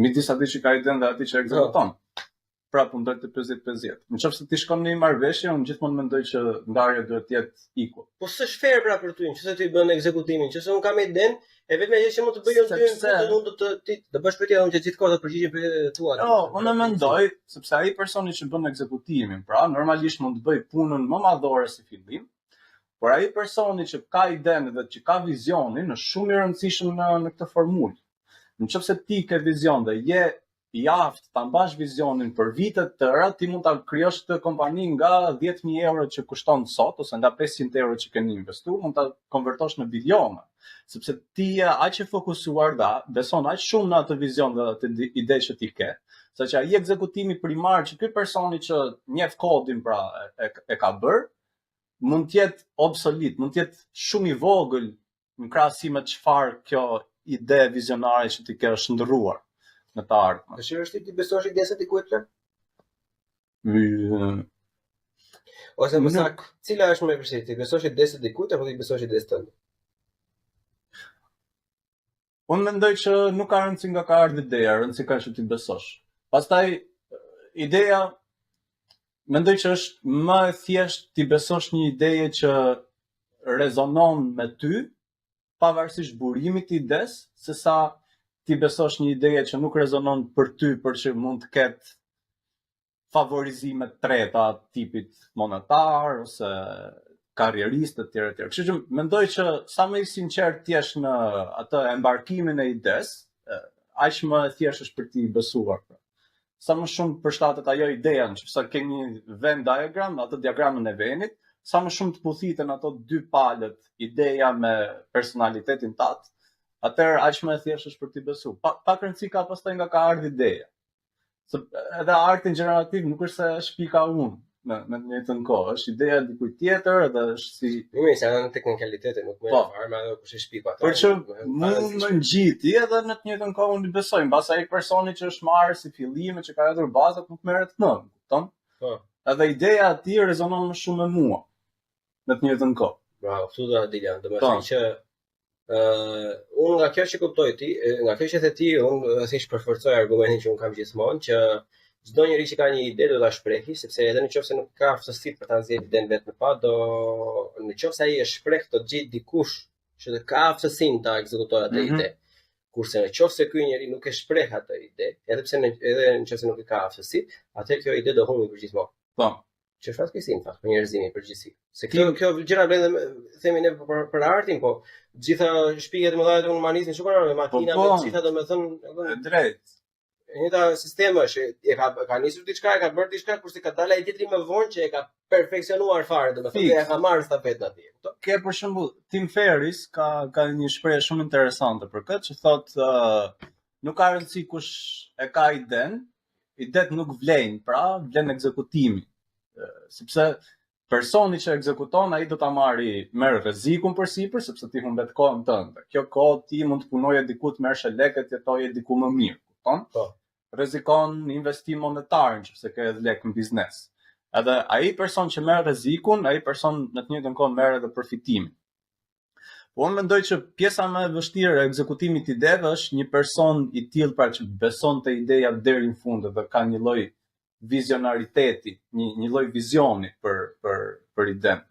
Midis atij që ka idenë dhe atij që ekzekuton. Po. Prapë unë dal te 50-50. Në qoftë se ti shkon në një marrëveshje, unë gjithmonë mendoj që ndarja duhet të jetë equal. Po s'është fair pra për ty, nëse ti bën ekzekutimin, nëse unë kam idenë, e vetmja gjë që mund të bëj unë ty, Sepse unë do të ti do bësh pyetje unë që gjithë kohën do të përgjigjem pyetjet e tua. Jo, unë mendoj sepse ai personi që bën ekzekutimin, pra normalisht mund të bëjë punën më madhore si fillim, por ai personi që ka idenë dhe që ka vizionin është shumë i rëndësishëm në në këtë formulë. Në qoftë se ti ke vizion dhe je i aftë ta mbash vizionin për vite të tëra, ti mund ta krijosh këtë kompani nga 10000 euro që kushton sot ose nga 500 euro që keni investuar, mund ta konvertosh në biliona, sepse ti je aq i fokusuar dhe beson aq shumë në atë vizion dhe atë ide që ti ke, saqë ai ekzekutimi primar që ky personi që njeh kodin pra e, e, e ka bërë, mund të jetë obsolet, mund të jetë shumë i vogël në krahasim me çfarë kjo ide vizionare që ti ke është shndërruar në të ardhmen. Është vështirë t'i besosh idesë dikujt plak? Mm. Ose më saktë, cila është më e vështirë, t'i besosh idesë dikujt apo t'i besosh idesë tënde? Unë mendoj që nuk ka rëndësi nga ka ardhur ideja, rëndësi ka që t'i besosh. Pastaj ideja mendoj që është më e thjeshtë t'i besosh një ideje që rezonon me ty, pavarësisht burimit të idesë, se sa t'i besosh një ideje që nuk rezonon për ty, por që mund të ketë favorizime të treta tipit monetar ose karrierist e tjera e tjera. Kështu që mendoj që sa më i sinqert të jesh në atë embarkimin e idesë, aq më e thjeshtë është për t'i besuar. Pra. Sa më shumë përshtatet ajo ideja, nëse ke një Venn diagram, atë diagramën e Venit, sa më shumë të puthiten ato dy palët, ideja me personalitetin tat, atëherë aq më e thjeshtë është për t'i besu. Pa, pak rëndësi ka pastaj nga ka ardhur ideja. Se edhe artin gjenerativ nuk është se është pika unë në në të njëjtën kohë, është ideja e dikujt tjetër edhe është si Jo, mirë, se janë teknikalitete, nuk më Po. fare me ajo kush e shpiku atë. Por që mu më ngjiti edhe në të njëjtën kohë unë i besoj, mbas ai personi që është marrë si fillime që ka hedhur bazat nuk merret më, kupton? Po. Edhe ideja e tij rezonon më shumë me mua në të njëjtën kohë. Bravo, këtu do ta dilja, Po. domethënë që ë unë nga kjo që kuptoj ti, e, nga kjo që the ti, unë e, thjesht përforcoj argumentin që unë kam gjithmonë që çdo njeri që ka një ide do ta shprehi, sepse edhe nëse nuk ka aftësi për ta nxjerrë idenë vetë në pa, do nëse ai e shpreh do të gjej dikush që të ka aftësinë ta ekzekutojë atë Mhm. ide. Kurse në qoftë se ky njeri nuk e shpreh atë ide, edhe pse në, edhe nëse nuk e ka aftësi, atëherë kjo ide do humbi për gjithmonë. Po. Që është fatkeqësi në fakt për njerëzimin në përgjithësi. Se kjo kjo gjëra vlen dhe me- themi ne për, për artin, po të gjitha shpikjet e mëdha të humanizmit shumë kanë me makina Po, me po. të gjitha domethënë E drejtë. e njëjta sistem është, e ka ka nisur diçka, e ka bërë diçka, kurse ka dalë ai tjetri më vonë që e ka perfeksionuar fare, domethënë Fiks. dhe e ka marrë stafetën atje. kupton? Ke për shembull Tim Ferriss ka ka një shprehje shumë interesante për këtë që thotë uh, nuk ka rëndësi kush e ka iden, idet nuk vlejnë, pra vlen ekzekutimi. Ë, sepse personi që ekzekuton ai do ta marri merr rrezikun përsipër sepse ti humbet kohën tënde. Kjo kohë ti mund të punoje diku të merrsh lekë të jetoje diku më mirë, kupton? Po. Rrezikon investim monetar nëse ke edhe lekë në biznes. Edhe ai person që merr rrezikun, ai person në të njëjtën kohë merr edhe përfitimin. Po unë mendoj që pjesa më e vështirë e ekzekutimit të ideve është një person i tillë pra që beson te ideja deri në fund dhe ka një lloj vizionariteti, një një lloj vizioni për për për idenë.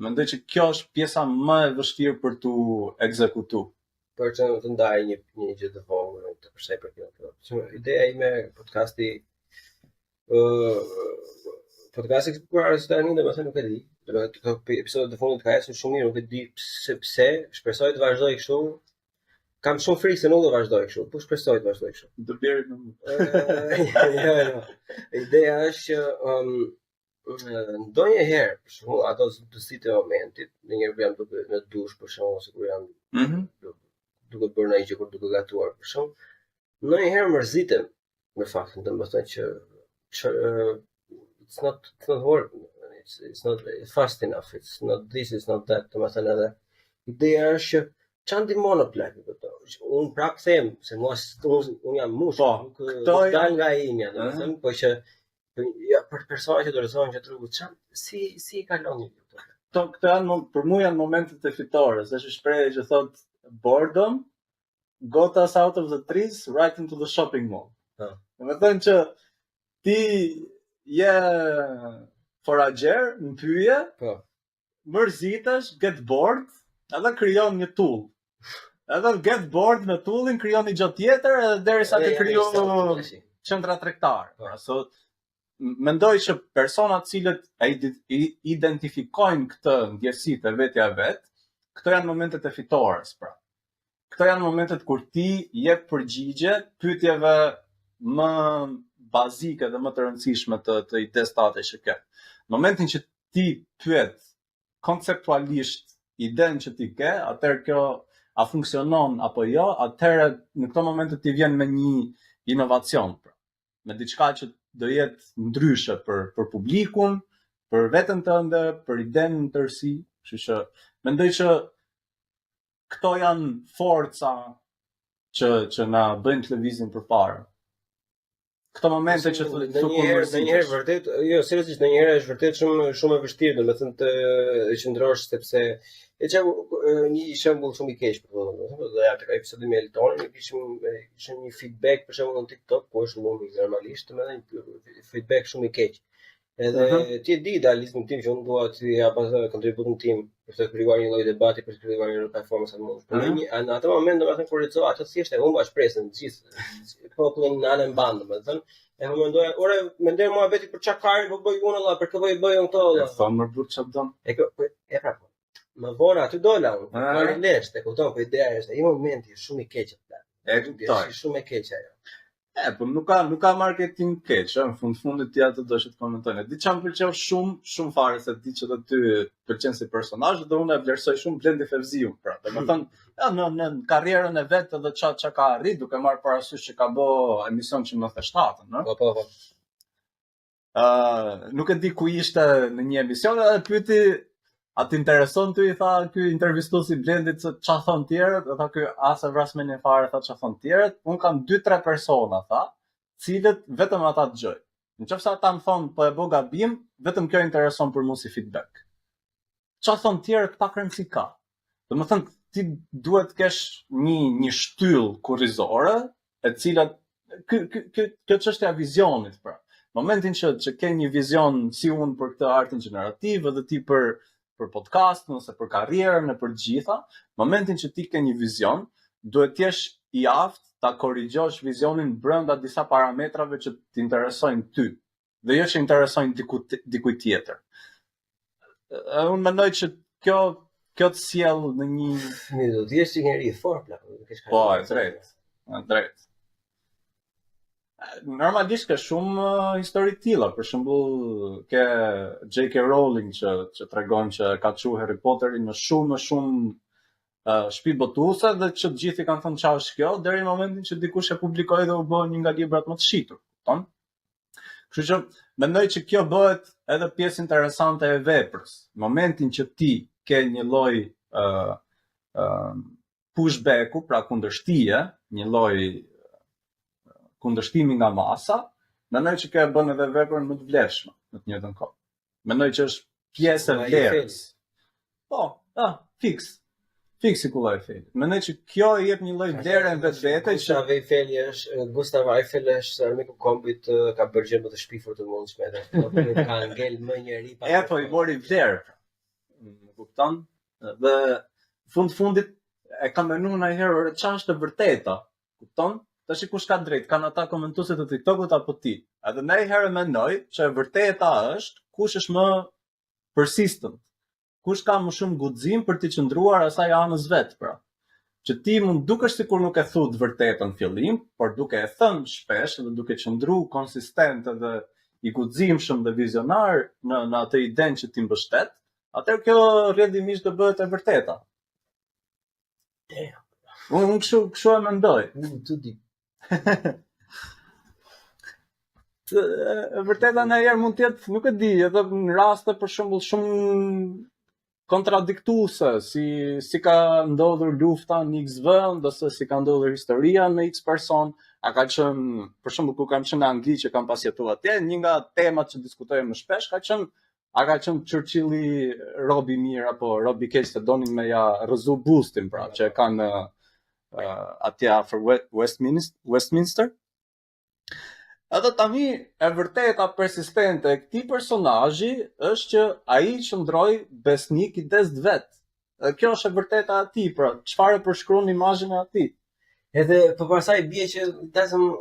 Mendoj që kjo është pjesa më e vështirë për tu ekzekutu. Për që të ndaj një një gjë të vogël të për sa i përket kjo. Që ideja ime podcasti ë podcasti kur arrit tani domethënë nuk e di. Domethënë këto episodet e fundit ka ecur shumë mirë, nuk e di pse pse, shpresoj të vazhdoj kështu. Kam shumë frikë se nuk do vazhdoj kështu, po shpresoj të vazhdoj kështu. Do bjeri me mua. Ë, jo, jo. Ideja është që um, ndonjëherë, për shembull, ato zbutësitë e momentit, ndonjëherë kur jam duke në dush për shembull ose kur jam Mhm. duke bërë ndonjë gjë kur duke gatuar për shembull, ndonjëherë mërzitem me faktin, domethënë që që ë, it's not it's not working, it's it's not fast enough, it's not this, it's not that, domethënë edhe ideja është që ç'a ndihmon o plak këto. Unë prap them se mua s- unë unë jam mush, Po, nuk këto nuk janë- dal nga imja, domethënë, po që ja për persona që dorëzohen që rrugës, ç'a si si i kalon një këto? Këto këto janë mom- për mua janë momentet e fitores, është një shprehje që thot boredom got us out of the trees right into the shopping mall. Po. Do të thënë që ti je forager në pyje, Po. mërzitesh, get bored, edhe krijon një tool. Edhe get bored me toolin, krijon një gjë tjetër edhe derisa Edhe të janë kriju një sot, tash. qendra tregtare. Po. Pra, so, m- mendoj që personat cilët e ide- i identifikojnë këtë ndjesi të vetja vet, këto janë momentet e fitores, pra. Këto janë momentet kur ti jep përgjigje pyetjeve më bazike dhe më të rëndësishme të të idesë tate që ke. Në momentin që ti pyet konceptualisht idenë që ti ke, atëherë kjo a funksionon apo jo, atëherë në këto momente ti vjen me një inovacion, pra, me diçka që do jetë ndryshe për për publikun, për veten tënde, për idenë në tërësi, kështu që mendoj që këto janë forca që që na bëjnë të lëvizim përpara. Këto momente që thu thu kur ndonjëherë ndonjëherë mërzitesh. vërtet, jo, seriozisht ndonjëherë është vërtet shumë shumë e vështirë, domethënë të qëndrosh sepse e që një shembull shumë i keq për të thënë, domethënë do jap tek ai episodi me Eltonin, ne kishim e, kishim një feedback për shembull në TikTok, ku është llumi normalisht, domethënë një feedback shumë i keq. Edhe Mhm. ti e di idealizmin tim që unë dua të jap atë kontributin tim për të krijuar një lloj debati, për të krijuar një lloj performance atë mund. Por në Mhm. një në atë moment domethënë kur lexova atë thjesht e humba shpresën të gjithë popullin në anë e mban domethënë. E po mendoja, ore, mendoj muhabeti për çakarin, po bëj unë valla, për kë po i bëj unë këto E valla. thon më burr çfarë don. E kjo, po, e pra po. Më vonë aty dola unë, Ah. marrë lesht, e kupton, po ideja është, ai momenti është shumë i keq atë. E kuptoj. Është shumë e keq ajo. E, po nuk ka nuk ka marketing keq, ë, në fund fundit ti atë do që të komentojnë. E di çfarë më pëlqeu shumë, shumë fare se di që edhe ty të pëlqen si personazh dhe unë e vlerësoj shumë Blendi Fevziu, pra. Domethënë, ja, në në karrierën e vet edhe ça ça ka arrit duke marrë parasysh që ka bë emision që në 97-ën, ë. Po po po. Uh, nuk e di ku ishte në një emision edhe pyeti a të intereson ty i tha ky intervistuesi Blendit se ça thon tjerët, e tha ky as e vras mendjen fare tha ça thon tjerët, un kam 2-3 persona tha, cilët vetëm ata dëgjoj. Në qoftë se ata më thonë po e bo gabim, vetëm kjo intereson për mua si feedback. Ça thon tjerët pak rëndësi ka. Domethënë ti duhet të kesh një një shtyllë kurrizore e cila ky ky ky kjo çështja e vizionit pra. Momentin që që ke një vizion si unë për këtë artin gjenerativ edhe ti për për podcastin ose për karrierën e për të gjitha, momentin që ti ke një vizion, duhet të jesh i aftë ta korrigjosh vizionin brenda disa parametrave që të interesojnë ty dhe jo që interesojnë diku dikujt tjetër. E, unë mendoj që kjo kjo të sjell në një Mirë, do të jesh një njeri i fortë, plak, nuk e Po, e drejtë. E drejtë. Normalisht ka shumë uh, histori të tilla, për shembull ke J.K. Rowling që që tregon që ka çu Harry Potterin në shumë shumë uh, shtëpi botuese dhe që të gjithë i kanë thënë çfarë është kjo, deri në momentin që dikush e publikoi dhe u bë një nga librat më të shitur, kupton? Kështu që mendoj që kjo bëhet edhe pjesë interesante e veprës. Momentin që ti ke një lloj ë uh, uh, pushbacku, pra kundërshtie, një lloj kundërshtimi nga masa, mendoj që kjo e bën edhe veprën më të vlefshme në të njëjtën kohë. Mendoj që është pjesë e vlerës. Po, ah, fiks. Fiks si kulla Eiffel. Mendoj që kjo i jep një lloj vlere në vetvete që Gustav Eiffel është Gustav Eiffel është armiku kombit, ka bërë gjë më të shpifur të mundshme edhe. Nuk ka ngel më njeri pa. E po i mori vlerë. Pra. Më kupton? Dhe fund fundit e kam menduar ndonjëherë ore çfarë është e vërteta. Kupton? Tash kush ka drejt, kanë ata komentuesit e TikTokut apo ti? Edhe ndonjëherë mendoj që e vërteta është kush është më persistent. Kush ka më shumë guxim për t'i qëndruar asaj anës vet, pra. Që ti mund dukesh sikur nuk e thu të vërtetën në fillim, por duke e thënë shpesh dhe duke qëndru konsistent edhe i guximshëm dhe vizionar në në atë idenë që ti mbështet, atëherë kjo rrjedhimisht do bëhet e vërteta. Damn. Unë unë kështu kështu e mendoj. Unë të di. E vërteta ndonjëherë mund të jetë, nuk e di, edhe në raste për shembull shumë kontradiktuese, si si ka ndodhur lufta në X vend ose si ka ndodhur historia me X person, a ka qenë, për shembull kur kam qenë në Angli që kam pas jetuar atje, një nga temat që diskutoja më shpesh ka qenë a ka qenë Churchilli rob i mirë apo rob i keq se donin me ja rrëzu bustin pra, që e kanë uh, atje afër Westminster, Westminster. Edhe tani e vërteta persistente e këtij personazhi është që ai qëndroi besnik idesë të vet. Dhe kjo është e vërteta e atij, pra çfarë e përshkruan imazhin e atij. Edhe po pastaj bie që doesn't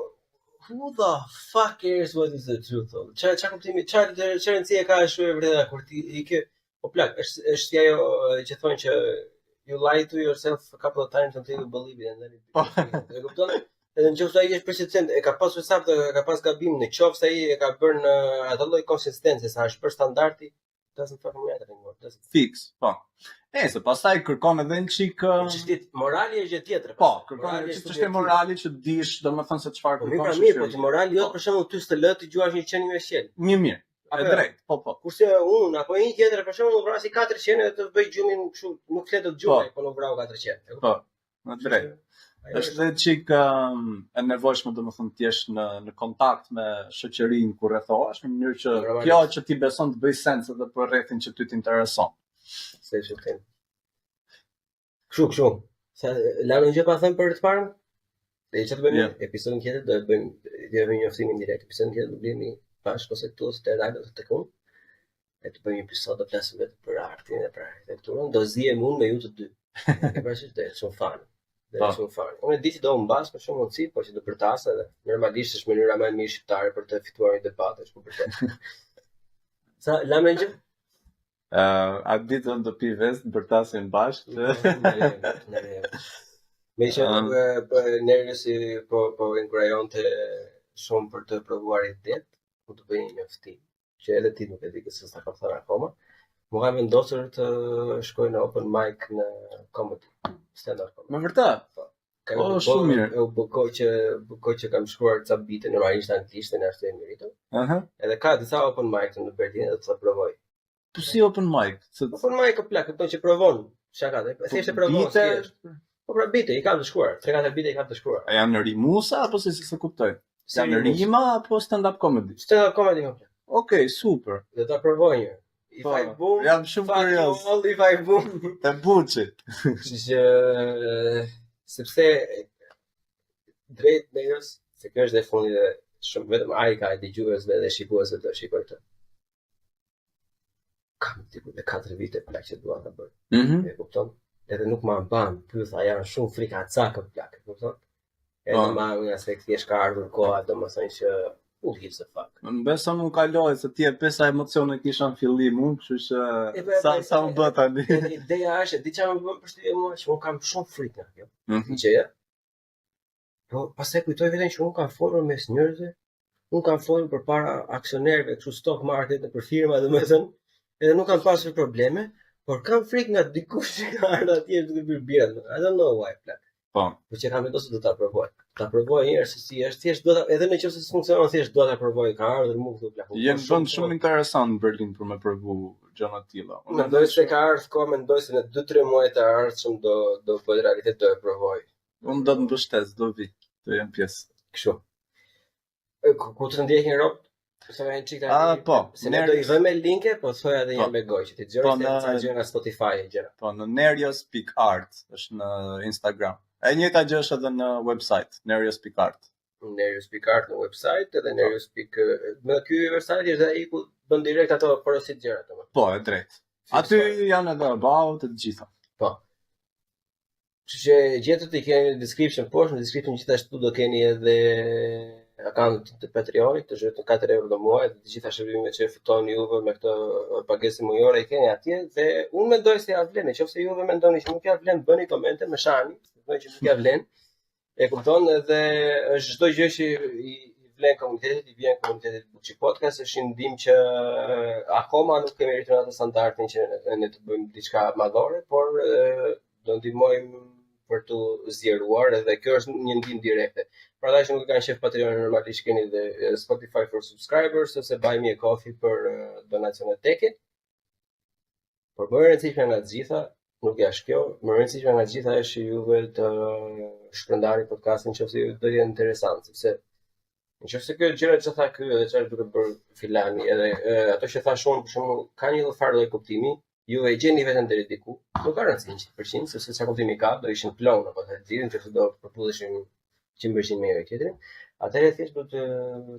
who the fuck cares what is the truth? though? Ça ça kuptimi, ça ça rëndësie ka është e vërteta kur ti i ke po plak, është është si ajo që thonë që you lie to yourself a couple of times until you believe it and then it Po. E kupton? Edhe në qoftë se ai është persistent, e ka pasur saktë, e ka pas gabim, në qoftë se ai e ka bërë në atë lloj konsistence sa është bërë standardi, doesn't fucking matter anymore. Doesn't. Fiks, po. E, se pastaj kërkon edhe një çik ë, Çështje morali është gjë tjetër. Po, pastaj. kërkon Morali edhe është çështje subjektiv. morali që dish, domethënë se çfarë Po mirë, kërkon pra mirë, po shoqëria. ti morali jot Po. për shembull ty s'të lë të gjuash një qen me qel. Mirë, mirë. E Apo jo? drejtë, po po. Kurse unë apo një tjetër për shembull vrasi katër qen edhe të bëj gjumin kështu, nuk flet dot gjumë, po nuk vrau katër qen. E Po, në drejtë. Ajo Është dhe çik um, e nevojshme domethënë të jesh në në kontakt me shoqërinë ku rrethohesh, në mënyrë që Normalisht. kjo që ti beson të bëj sens edhe për rrethin që ty të intereson. Se që them. Kështu, kështu. Sa lanë një gjë pa thënë për të parën? Dhe që të bëjmë Jo. episodin tjetër do të bëjmë do të bëjmë njoftimin direkt. Episodin tjetër do bëjmë bashkë ose këtu ose te Rado ose tek unë. E të bëjmë një episod do flasim vetëm për artin dhe për arkitekturën, do zihem unë me ju të dy. E parasysh do jetë shumë fun. Do Po. jetë shumë fun. Unë e di që do humbas me shumë mundësi, por që do bërtas edhe. Normalisht është mënyra më e mirë shqiptare për të fituar një debat, është ku bërtas. Sa lamë një gjë? Ë, uh, atë ditën do pi vezë, bërtasim bashkë. Na lejmë, na lejmë. Me që Um, po Neriosi po po inkurajonte shumë për të provuar idet, ku të bëj një njoftim, që edhe ti nuk e di se s'ta kam thënë akoma. Më kam vendosur të shkoj në open mic në comedy, stand up comedy. Me vërtet? Po. Ka O, u shumë bë- mirë. U bë kohë që bë kohë që kam shkruar ca bite normalisht anglisht në ashtu e miritur. Aha. Edhe ka disa open mic në Berlin dhe të provoj. Po si open mic? Se Open mic o plak, kupton që provon. Shaka, dhe thjesht e provon. Po, bite, thjesht. Po pra bite, i kam të shkruar. 3-4 bite i kam të shkruar. A janë rimusa apo si se se kuptoj? Si Janë rimus. rima apo stand up comedy? Stand up comedy o plak. Okej, super. Do ta provoj një. If Po, I boom, jam shumë fuck you kurioz. all if I boom. Te buçi. Kështu që sepse drejt Nejos, se kjo është dhe fundi dhe shumë vetëm ai ka e dëgjuesve dhe shikuesve do shikoj këtë. Kam diku me 4 vite plak që dua ta bëj. Mhm. E kupton? Edhe nuk ma mban, pytha janë shumë frika cakë plak, e kupton? Edhe Po. ma nga aspekt thjesht ka ardhur koha, domethënë që who gives a fuck. Më beson unë kaloi se ti e pesa emocione kisha në fillim unë, kështu që E, po, e, sa po, e, sa u po, bë tani. Edhe ideja është, e di çfarë më bën përshtypje mua, që unë kam shumë frikë nga kjo. Mhm. gjëja. Po pastaj kujtoj veten që unë kam folur mes njerëzve, unë kam folur përpara aksionerëve kështu stock market nëpër firma domethënë, edhe nuk kam pasur probleme, por kam frikë nga dikush që ka ardhur atje duke pirë birra. domethënë. I don't know why plak. Po. Po që kam vendosur do ta provoj. Ta provoj një herë se si është, thjesht do ta edhe në qoftë se s'funksionon, thjesht do ta provoj. Ka ardhur mua këtu plak. Je në vend shumë interesant në Berlin për me provu gjëra të tilla. Unë Mendoj se ka ardhur koha, mendoj se në 2-3 muaj të ardhshëm do do bëhet realitet, do e provoj. Unë do të mbështes, do vi, do jem pjesë. Kështu. E, Ku, ku të ndjekin rob? Se më çik tani. Ah, po, Se ne do i vëmë linke, po thoja edhe një Po. me gojë që ti dëgjoj Po, se në- ca gjëra nga Spotify e gjëra. Po në nerios.art është në Instagram. E njëjta gjë është edhe në website, nerios.art. Nerius.art në website edhe Nerius. Me ky website është ai ku bën direkt ato porosit gjëra domethënë. Po, e drejtë. Aty janë edhe about e të gjitha. Po. Kështu që gjetët i keni në description poshtë, në description gjithashtu do keni edhe accountin të Patreonit, të vetëm 4 euro në muaj, dhe të gjitha shërbimet që fitoni juve me këtë pagesë mujore i keni atje dhe unë mendoj se ja vlen, nëse juve mendoni që nuk ja vlen, bëni komente, më shani, mendoni që nuk ja vlen. E kupton edhe është çdo gjë që i i vlen komunitetit, i vjen komunitetit Buçi Podcast, është një ndihmë që eh, akoma nuk kemi arritur atë standardin që ne të bëjmë diçka madhore, por eh, do ndihmojmë për të zgjeruar edhe kjo është një ndihmë direkte. Për ata që nuk e kanë qef Patreonin normalisht keni edhe eh, Spotify for subscribers ose Buy Me a Coffee për eh, donacione teke. Por më e rëndësishme nga të gjitha, nuk është kjo, më e rëndësishme nga të gjitha është që juve të shpërndani podcastin nëse ju do të jetë interesant, sepse nëse kjo gjëra që tha ky edhe çfarë duke bërë filani, edhe e, ato që thash unë për shembull ka një lloj farë lloj kuptimi, ju e gjeni veten deri diku, nuk ka rëndësi 100%, sepse çfarë kuptimi ka, do ishin plon apo të gjithë, nëse do përpulleshim 100% me njëri tjetrin, atëherë thjesht do të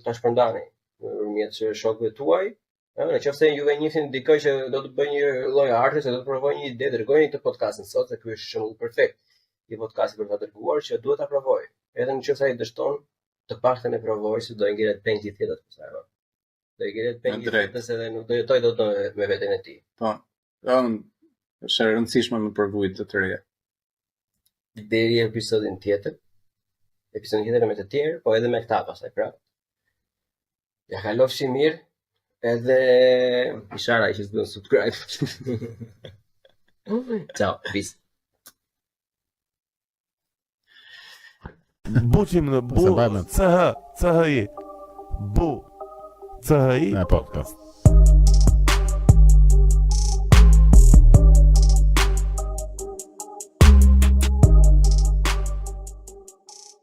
ta shpërndani nëpërmjet shokëve tuaj, Ëh, në qoftë se juve njihni dikë që do të bëjë një lloj arti, se do të provojë një ide, dërgojeni këtë podcastin sot, se ky është shembull perfekt i podcastit për ta dërguar që duhet ta provojë. Edhe në qoftë se ai dështon, të paktën e provoj se do i ngelet peng gjithë jetën pastaj. apo. Do i ngelet peng Me gjithë drejt. jetës edhe nuk do jetoj dot me, me veten e tij. Po. Ëm është e rëndësishme me provu ide të reja. Deri episodin tjetër. Episodin tjetër me të tjerë, po edhe me këta pastaj prapë. Ja kalofshi mirë. Edhe ishara që s'bën subscribe. Ciao, peace. Buçim në Bu Se mbaj mend. C H C H I Bu C H I E, po, po.